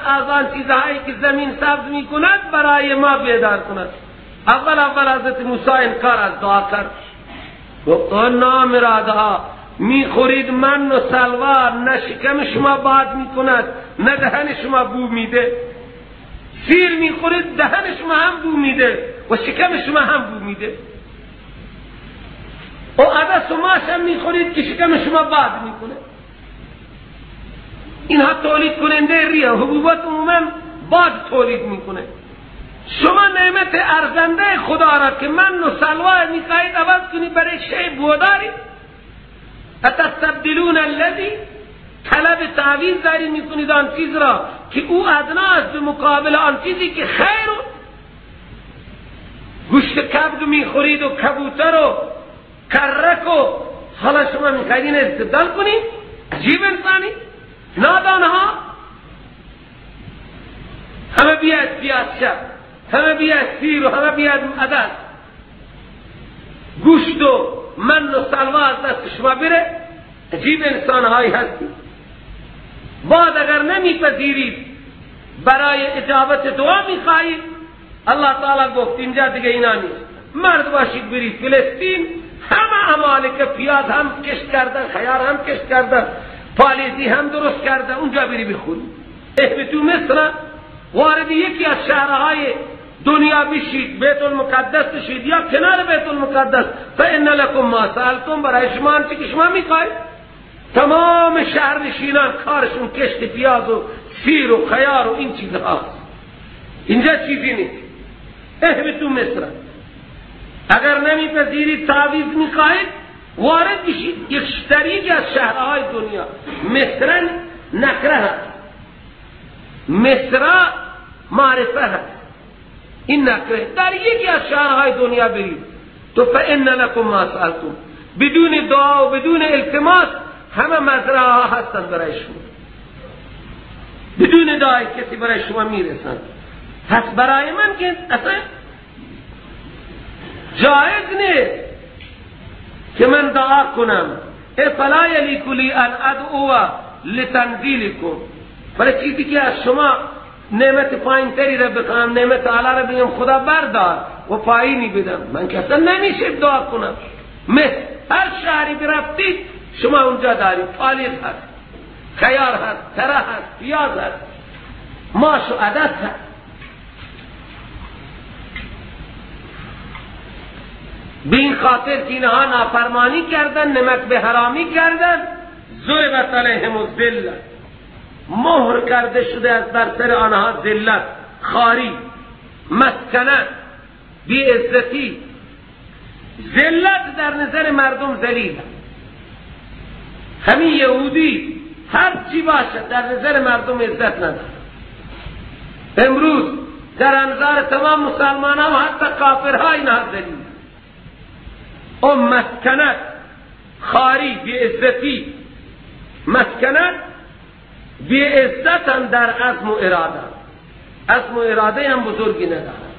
از آن چیزهایی که زمین سبز میکند برای ما بیدار کند. اول حضرت موسی انکار از دعا کرد، گفت نامرادها میخورید من و سلوا، نه شکم شما باد میکند نه دهن شما بو میده. سیر میخورید دهن شما هم بو میده و شکم شما هم بو میده. و عدس و ماش هم میخورید که شکم شما باد میکنه. اینها تولید کننده ریه، حبوبات عموما باد تولید میکنه. شما نعمت ارزنده خدا را که من و سلوا میخواهید عوض کنید برای شی بوداری. اتستبدلون الذی، طلب تعویض داری میکنید آن چیز را که او ادنا است به مقابل آن چیزی که خیر. گوشت کبد میخورید و کبوتر و کرک و حالا شما میخواهید این استبدال کنید؟ عجیب انسانی، نادانها. همه بیاید پیاز شب، همه بیاید سیر و همه بیاید عدس، گوشت و من و سلوا از دست شما بره. عجیب انسانهایی هستی. بعد اگر نمیپذیرید برای اجابت دعا میخواهید، الله تعالی گفت اینجا دیگه اینا نیست، مرد باشید برید فلسطین، همه امالک پیاز هم کشت کردن، خیار هم کشت کردن، پالیزی هم درست کردن، اونجا بری بخورید. اهبطوا مصر، وارد یکی از شهرهای دنیا بشید، بیت المقدس بشید یا کنار بیت المقدس، فان لکم ما سألتم، برای شما آنچه که شما میخواید. تمام شهرنشینان کارشون کشت پیاز و سیر و خیار و این چیزهاست، اینجا چیزی نیست. اهبطوا مصر، اگر نمیپذیرید تعویض میخواهید، وارد بشید یک شریک از شهرهای دنیا. مصر نکره هست، مصر معرفه هست، این نکره. در یکی از شهرهای دنیا برید تو فان لکم ما سألتم، بدون دعا و بدون التماس همه مزرعه ها هستند برای شما، بدون دعای کسی برای شما میرسند. پس برای من که اصلا جایز نیست که من دعا کنم. افلا یلیق لی ان ادعو لتنزیلکم، برای چیزی که از شما نعمت پایین تری را بخوام، نعمت اعلی را بگم خدا بردار و پایینی بدم، من که اصلا نمیشه دعا کنم. مثل هر شهری برفتید شما اونجا دارید پالیز هست، خیار هست، تره هست، پیاز هست، ماش و عدس هست. به این خاطر که اینها نافرمانی کردن، نمک به حرامی کردن، ضربت علیهم الذله، مهر کرده شده از بر سر آنها ذلت، خواری، مسکنت، بی عزتی. ذلت در نظر مردم ذلیل. همین یهودی هر چی باشد در نظر مردم عزت ندارد. امروز در انظار تمام مسلمان ها و حتی کافرها اینها ذلیل. او مسکنت، خواری، بی عزتی، مسکنت، بی عزت هم در عزم و اراده، عزم و اراده هم بزرگی ندارد.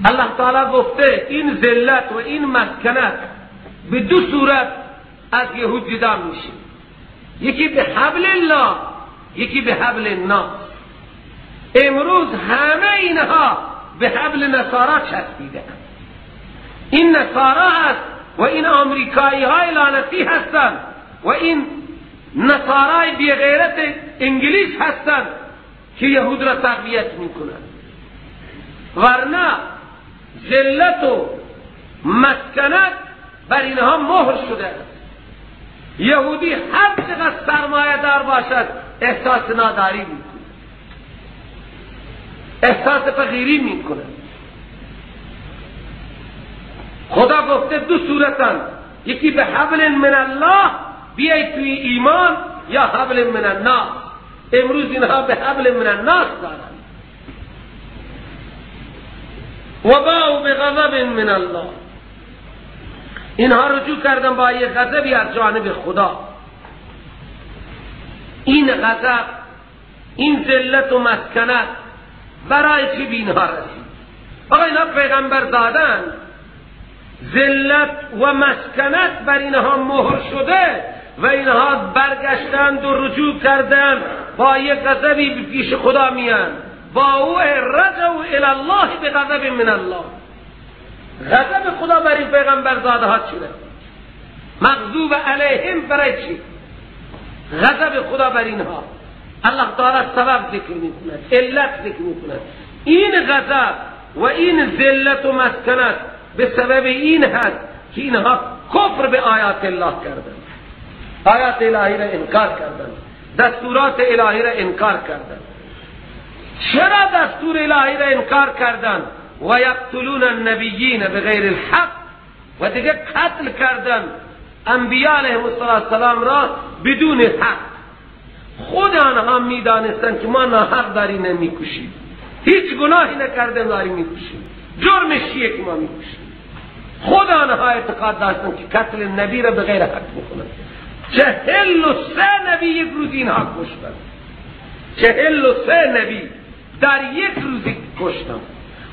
الله تعالی گفته این ذلت و این مسکنت به دو صورت از یهود جدا میشه، یکی به حبل الله، یکی به حبل الناس. امروز همه اینها به حبل نصارا چسبیده. این نصارا هست و این آمریکایی های لعنتی هستند و این نصارای بی غیرت انگلیس هستند که یهود را تقویت میکنند. ورنه ذلت و مسکنت بر اینها مهر شده است. یهودی هر چقدر سرمایه دار باشد احساس ناداری میکنه، احساس فقیری میکنه. خدا گفته دو صورتن، یکی به حبل من الله بیای توی ایمان، یا حبل من الناس. امروز اینها به حبل من الناس دارن. و باءوا بغضب من الله، اینها رجوع کردن با یک غضبی از جانب خدا. این غضب، این ذلت و مسکنت برای چی به اینها رسید؟ آقا اینها پیغمبر دادن، ذلت و مسکنت بر اینها مهر شده. و اینها برگشتند و رجوع کردند، با یک غضبی پیش خدا میان. با او رجعوا الی الله بغضب من الله. غضب خدا بر این پیغمبر زاده ها چیه؟ مغضوب علیهم برای چی؟ غضب خدا بر اینها. الله تعالی سبب ذکر میکند، علت ذکر میکند. این غضب و این ذلت و مسکنت به سبب این هست که اینها کفر به آیات الله کردند، آیات الهی را انکار کردند، دستورات الهی را انکار کردند. چرا دستور الهی را انکار کردند؟ و یقتلون النبیین بغیر الحق، و دیگه قتل کردند انبیاء علیهم السلام را بدون حق. خود آنها میدانستند که ما ناحق داری نمیکشیم، هیچ گناهی نکردیم داری میکشیم، جرمش چیه که ما میکشیم؟ خود آنها اعتقاد داشتند که قتل نبی را بغیر حق میکنند. 43 نبی یک روز اینها کشتند، 43 نبی در یک روز کشتند.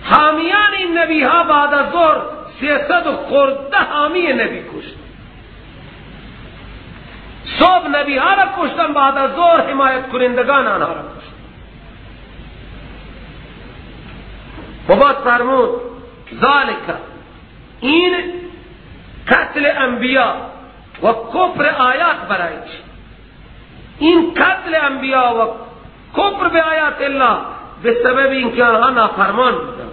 حامیان این نبی ها بعد از ظهر 300 خورده حامی نبی کشتند. صبح نبی ها را کشتند، بعد از ظهر حمایت کنندگان آنها را کشتند. و بعد فرمود ذالک، این قتل انبیا و کفر آیات برای چی؟ این قتل انبیا و کفر به آیات الله به سبب اینکه آنها نافرمان بودند،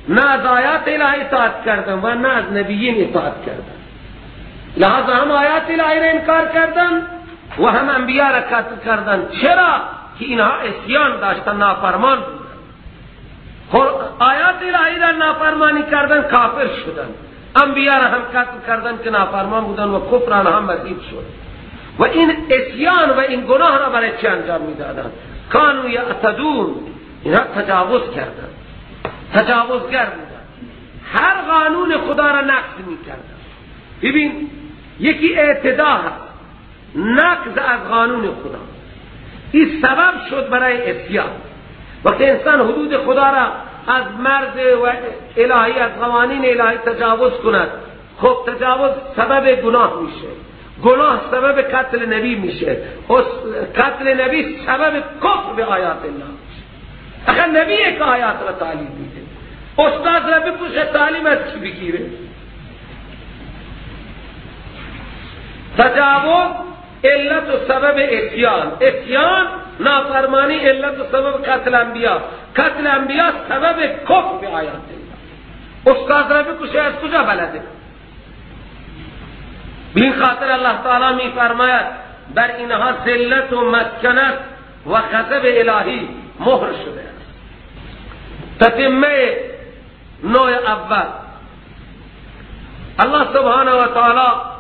نه از آیات الهی اطاعت کردند و نه از نبیین اطاعت کردند. لہذا هم آیات الهی را انکار کردند و هم انبیا را قتل کردند. چرا؟ که اینها عصیان داشتند، نافرمان بودند. آیات الهی را نافرمانی کردند، کافر شدند. انبیا را هم قتل کردند که نافرمان بودند و کفر آنها مزید شد. و این عصیان و این گناه را برای چه انجام میدادند؟ کانوا یعتدون، اینها تجاوز کردند، تجاوزگر بودند، هر قانون خدا را نقض میکردند. ببین، یکی اعتدا هست، نقض از قانون خدا، این سبب شد برای عصیان. وقتی انسان حدود خدا را از مرز و الهی، از قوانین الهی تجاوز کند، خب تجاوز سبب گناه میشه، گناه سبب قتل نبی میشه، قتل نبی سبب کفر به آیات الله میشه. اخر نبی یک آیات را تعلیم میده، استاد را بپوشه تعلیم از چی بگیره؟ تجاوز علت و سبب عصیان، عصیان نافرمانی علت و سبب قتل انبیا، قتل انبیا سبب کفر به آیات الله. استاد را بکشه از کجا بلده؟ به این خاطر الله تعالی می فرماید بر اینها ذلت و مسکنت و غضب الهی مهر شده است. تتمه نوع اول، الله سبحانه و تعالی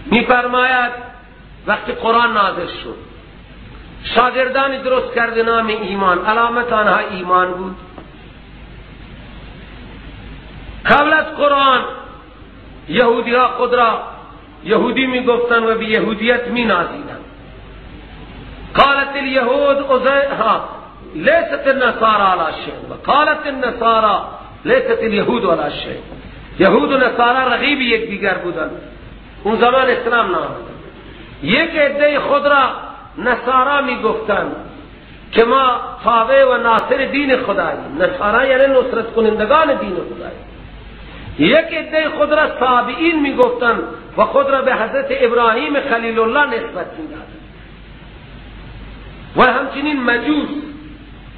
می فرماید وقتی قرآن نازل شد، شاگردانی درست کرده نام ایمان، علامت آنها ایمان بود. قبل از قرآن یهودی ها خود را یهودی می گفتن و به یهودیت می نازیدن. قالت اليهود لیست النصارى على شیء و قالت النصارى لیست اليهود على شیء. یهود و نصارا رقیب یک دیگر بودند، اون زمان اسلام نآمد. یک عده خود را نصارا می گفتند که ما تابع و ناصر دین خداییم، نصارا یعنی نصرت کنندگان دین خداییم. یک عده خود را صابئین می گفتند و خود را به حضرت ابراهیم خلیل الله نسبت می دادند. و همچنین مجوس،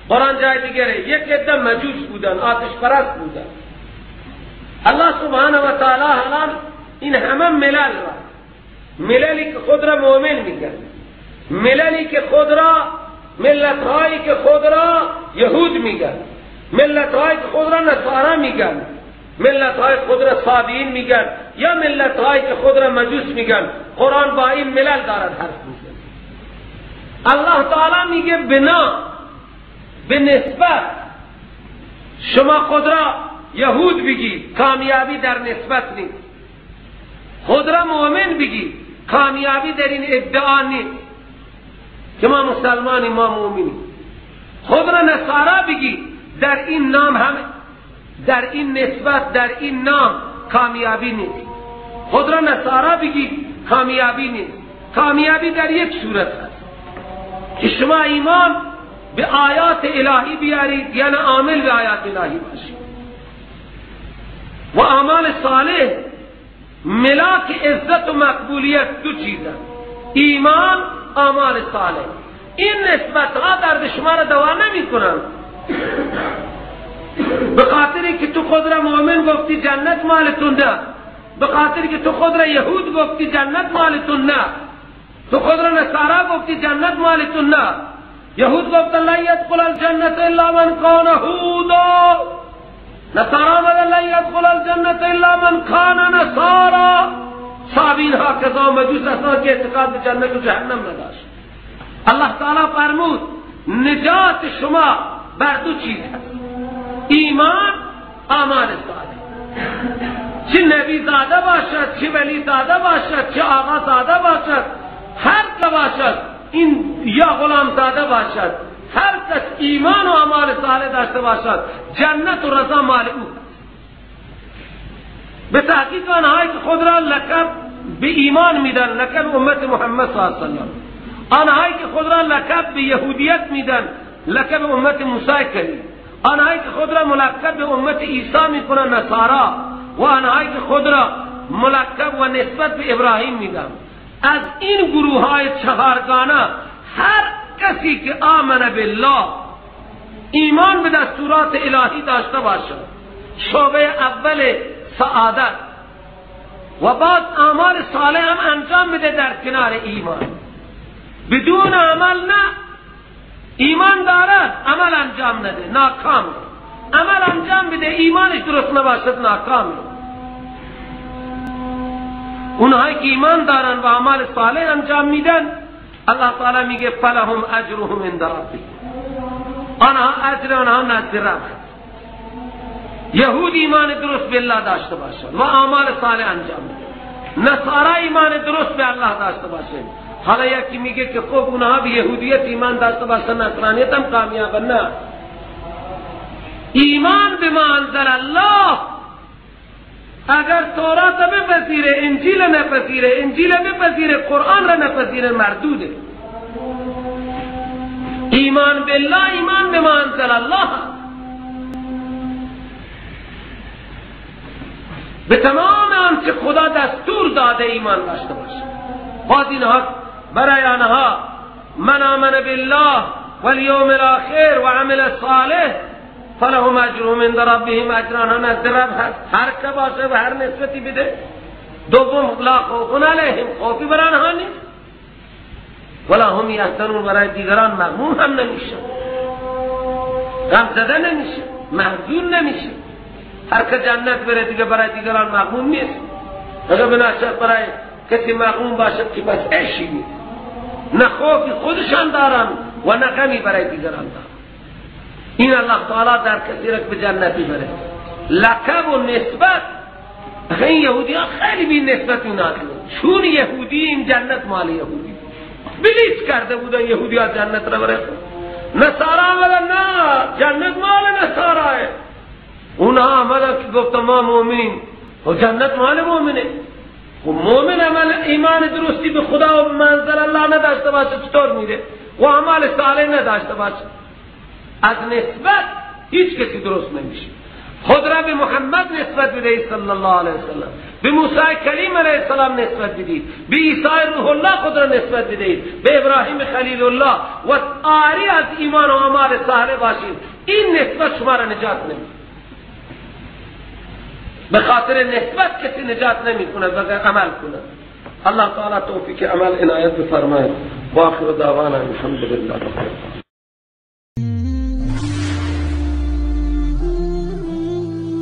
قرآن جای دیگره یک عده مجوس بودند، آتش پرست بودند. الله سبحانه و تعالی الان این همه ملل را، مللی که خود را مؤمن میگن، مللی که خود را، ملت هایی که خود را یهود میگن، ملت هایی که خود را نصارا میگن، ملت های خود را صابئین میگن، یا ملت هایی که خود را مجوس میگن، قرآن با این ملل دارد حرف میزنه. الله تعالی میگه بنا به نسبت شما خود را یهود بگید، کامیابی در نسبت نیست. خود را مؤمن بگید، کامیابی در این ادعا نیست که ما مسلمانیم، ما مؤمنیم. خود را نصارا بگید، در این نام هم، در این نسبت، در این نام کامیابی نیست. خود را نصارا بگید کامیابی نیست. کامیابی در یک صورت هست که شما ایمان به آیات الهی بیارید، یعنی عامل به آیات الهی باشید و اعمال صالح. ملاک عزت و مقبولیت دو چیز است: ایمان، اعمال صالح. این نسبت ها درد شما را دوا نمی کنند. به خاطر که تو خود را مؤمن گفتی جنت مالتون نه، به خاطر که تو خود را یهود گفتی جنت مالتون نه، تو خود را نصارا گفتی جنت مالتون نه. یهود گفتن لا یدخل الجنت الا من کان هودا، نصارا گفتن لا یدخل الجنت الا من کان نصارا. صابین ها کذا مجوس اصلا که اعتقاد به جنت و جهنم نداشت. الله تعالی فرمود نجات شما بر دو چیز هست: ایمان، اعمال صالح. چه نبی زاده باشد، چه ولی زاده باشد، چه آقا زاده باشد، هر که باشد، این یا غلام زاده باشد، هر کس ایمان و اعمال صالح داشته باشد جنت و رضا مال او. به تحقیق آنهایی که خود را لقب به ایمان میدن، لقب امت محمد صلی الله علیه و سلم، آنهایی که خود را لقب به یهودیت میدن، لقب امت موسی کریم، آنهایی که خود را ملقب به امت عیسی میکنن نصارا، و آنهایی که خود را ملقب و نسبت به ابراهیم میدن، از این گروه های چهارگانه هر کسی که آمن بالله، ایمان به دستورات الهی داشته باشد، شعبه اول سعادت، و بعد اعمال صالح هم انجام بده در کنار ایمان. بدون عمل نه، ایمان دارد عمل انجام نده ناکام، عمل انجام بده ایمانش درست نباشد ناکام. اونهایی که ایمان دارن و اعمال صالح انجام میدن، الله تعالی میگه فلهم اجرهم عند ربهم، آنها اجر آنها نزد رب. یهود ایمان درست به الله داشته باشند و اعمال صالح انجام بده، نصارا ایمان درست به الله داشته باشند. حالا یکی میگه که خب اونها به یهودیت ایمان داشته باشند نصرانیت هم کامیاب نه. ایمان به ما انزل الله، اگر تورات بپذیره، انجیل نپذیره، انجیل بپذیره، قرآن را نپذیره، مردوده. ایمان بالله، ایمان به ما انزل الله، به تمام آنچه خدا دستور داده ایمان داشته باشه. باز اینها برای آنها من آمن بالله والیوم الاخر و عمل صالح فلهم اجرهم عند ربهم، اجر آنها نزد رب هست، هر که باشه و هر نسبتی بده. دوم لا خوف علیهم، خوفی بر آنها نیست، ولا هم یحزنون، برای دیگران مغموم هم نمیشه، غم زده نمیشه، محزون نمیشه. هر که جنت بره دیگه برای دیگران مغموم نیست. اگر بناشد برای کسی مغموم باشد که بس عشی نیست، نه خوفی خودشان دارن و نه غمی برای دیگران دارن. این الله تعالی در کسی را که به جنت بره لقب و نسبت. این یهودی ها خیلی بی نسبت اینا، چون یهودی این جنت مال یهودی بلیط کرده بودن، یهودی ها جنت را برای خود. نصارا آمدن نه جنت مال نصاراه، اونها آمدن که گفتن ما مؤمنین و جنت مال مؤمنه. و مؤمن عمل ایمان درستی به خدا و منزل الله نداشته باشه چطور میره و اعمال صالح نداشته باشه؟ از نسبت هیچ کسی درست نمیشه. خود را به محمد نسبت بدهید صلی الله علیه وسلم، به موسی کلیم علیه السلام نسبت بدهید، به عیسی روح الله خود را نسبت بدهید، به ابراهیم خلیل الله، و عاری از ایمان و اعمال صالح باشید. این نسبت شما را نجات نمیده. به خاطر نسبت کسی نجات نمیکنه بغیر عمل کنه. الله تعالی توفیق عمل عنایت بفرماید. و آخر دعوانا الحمد لله رب العالمین.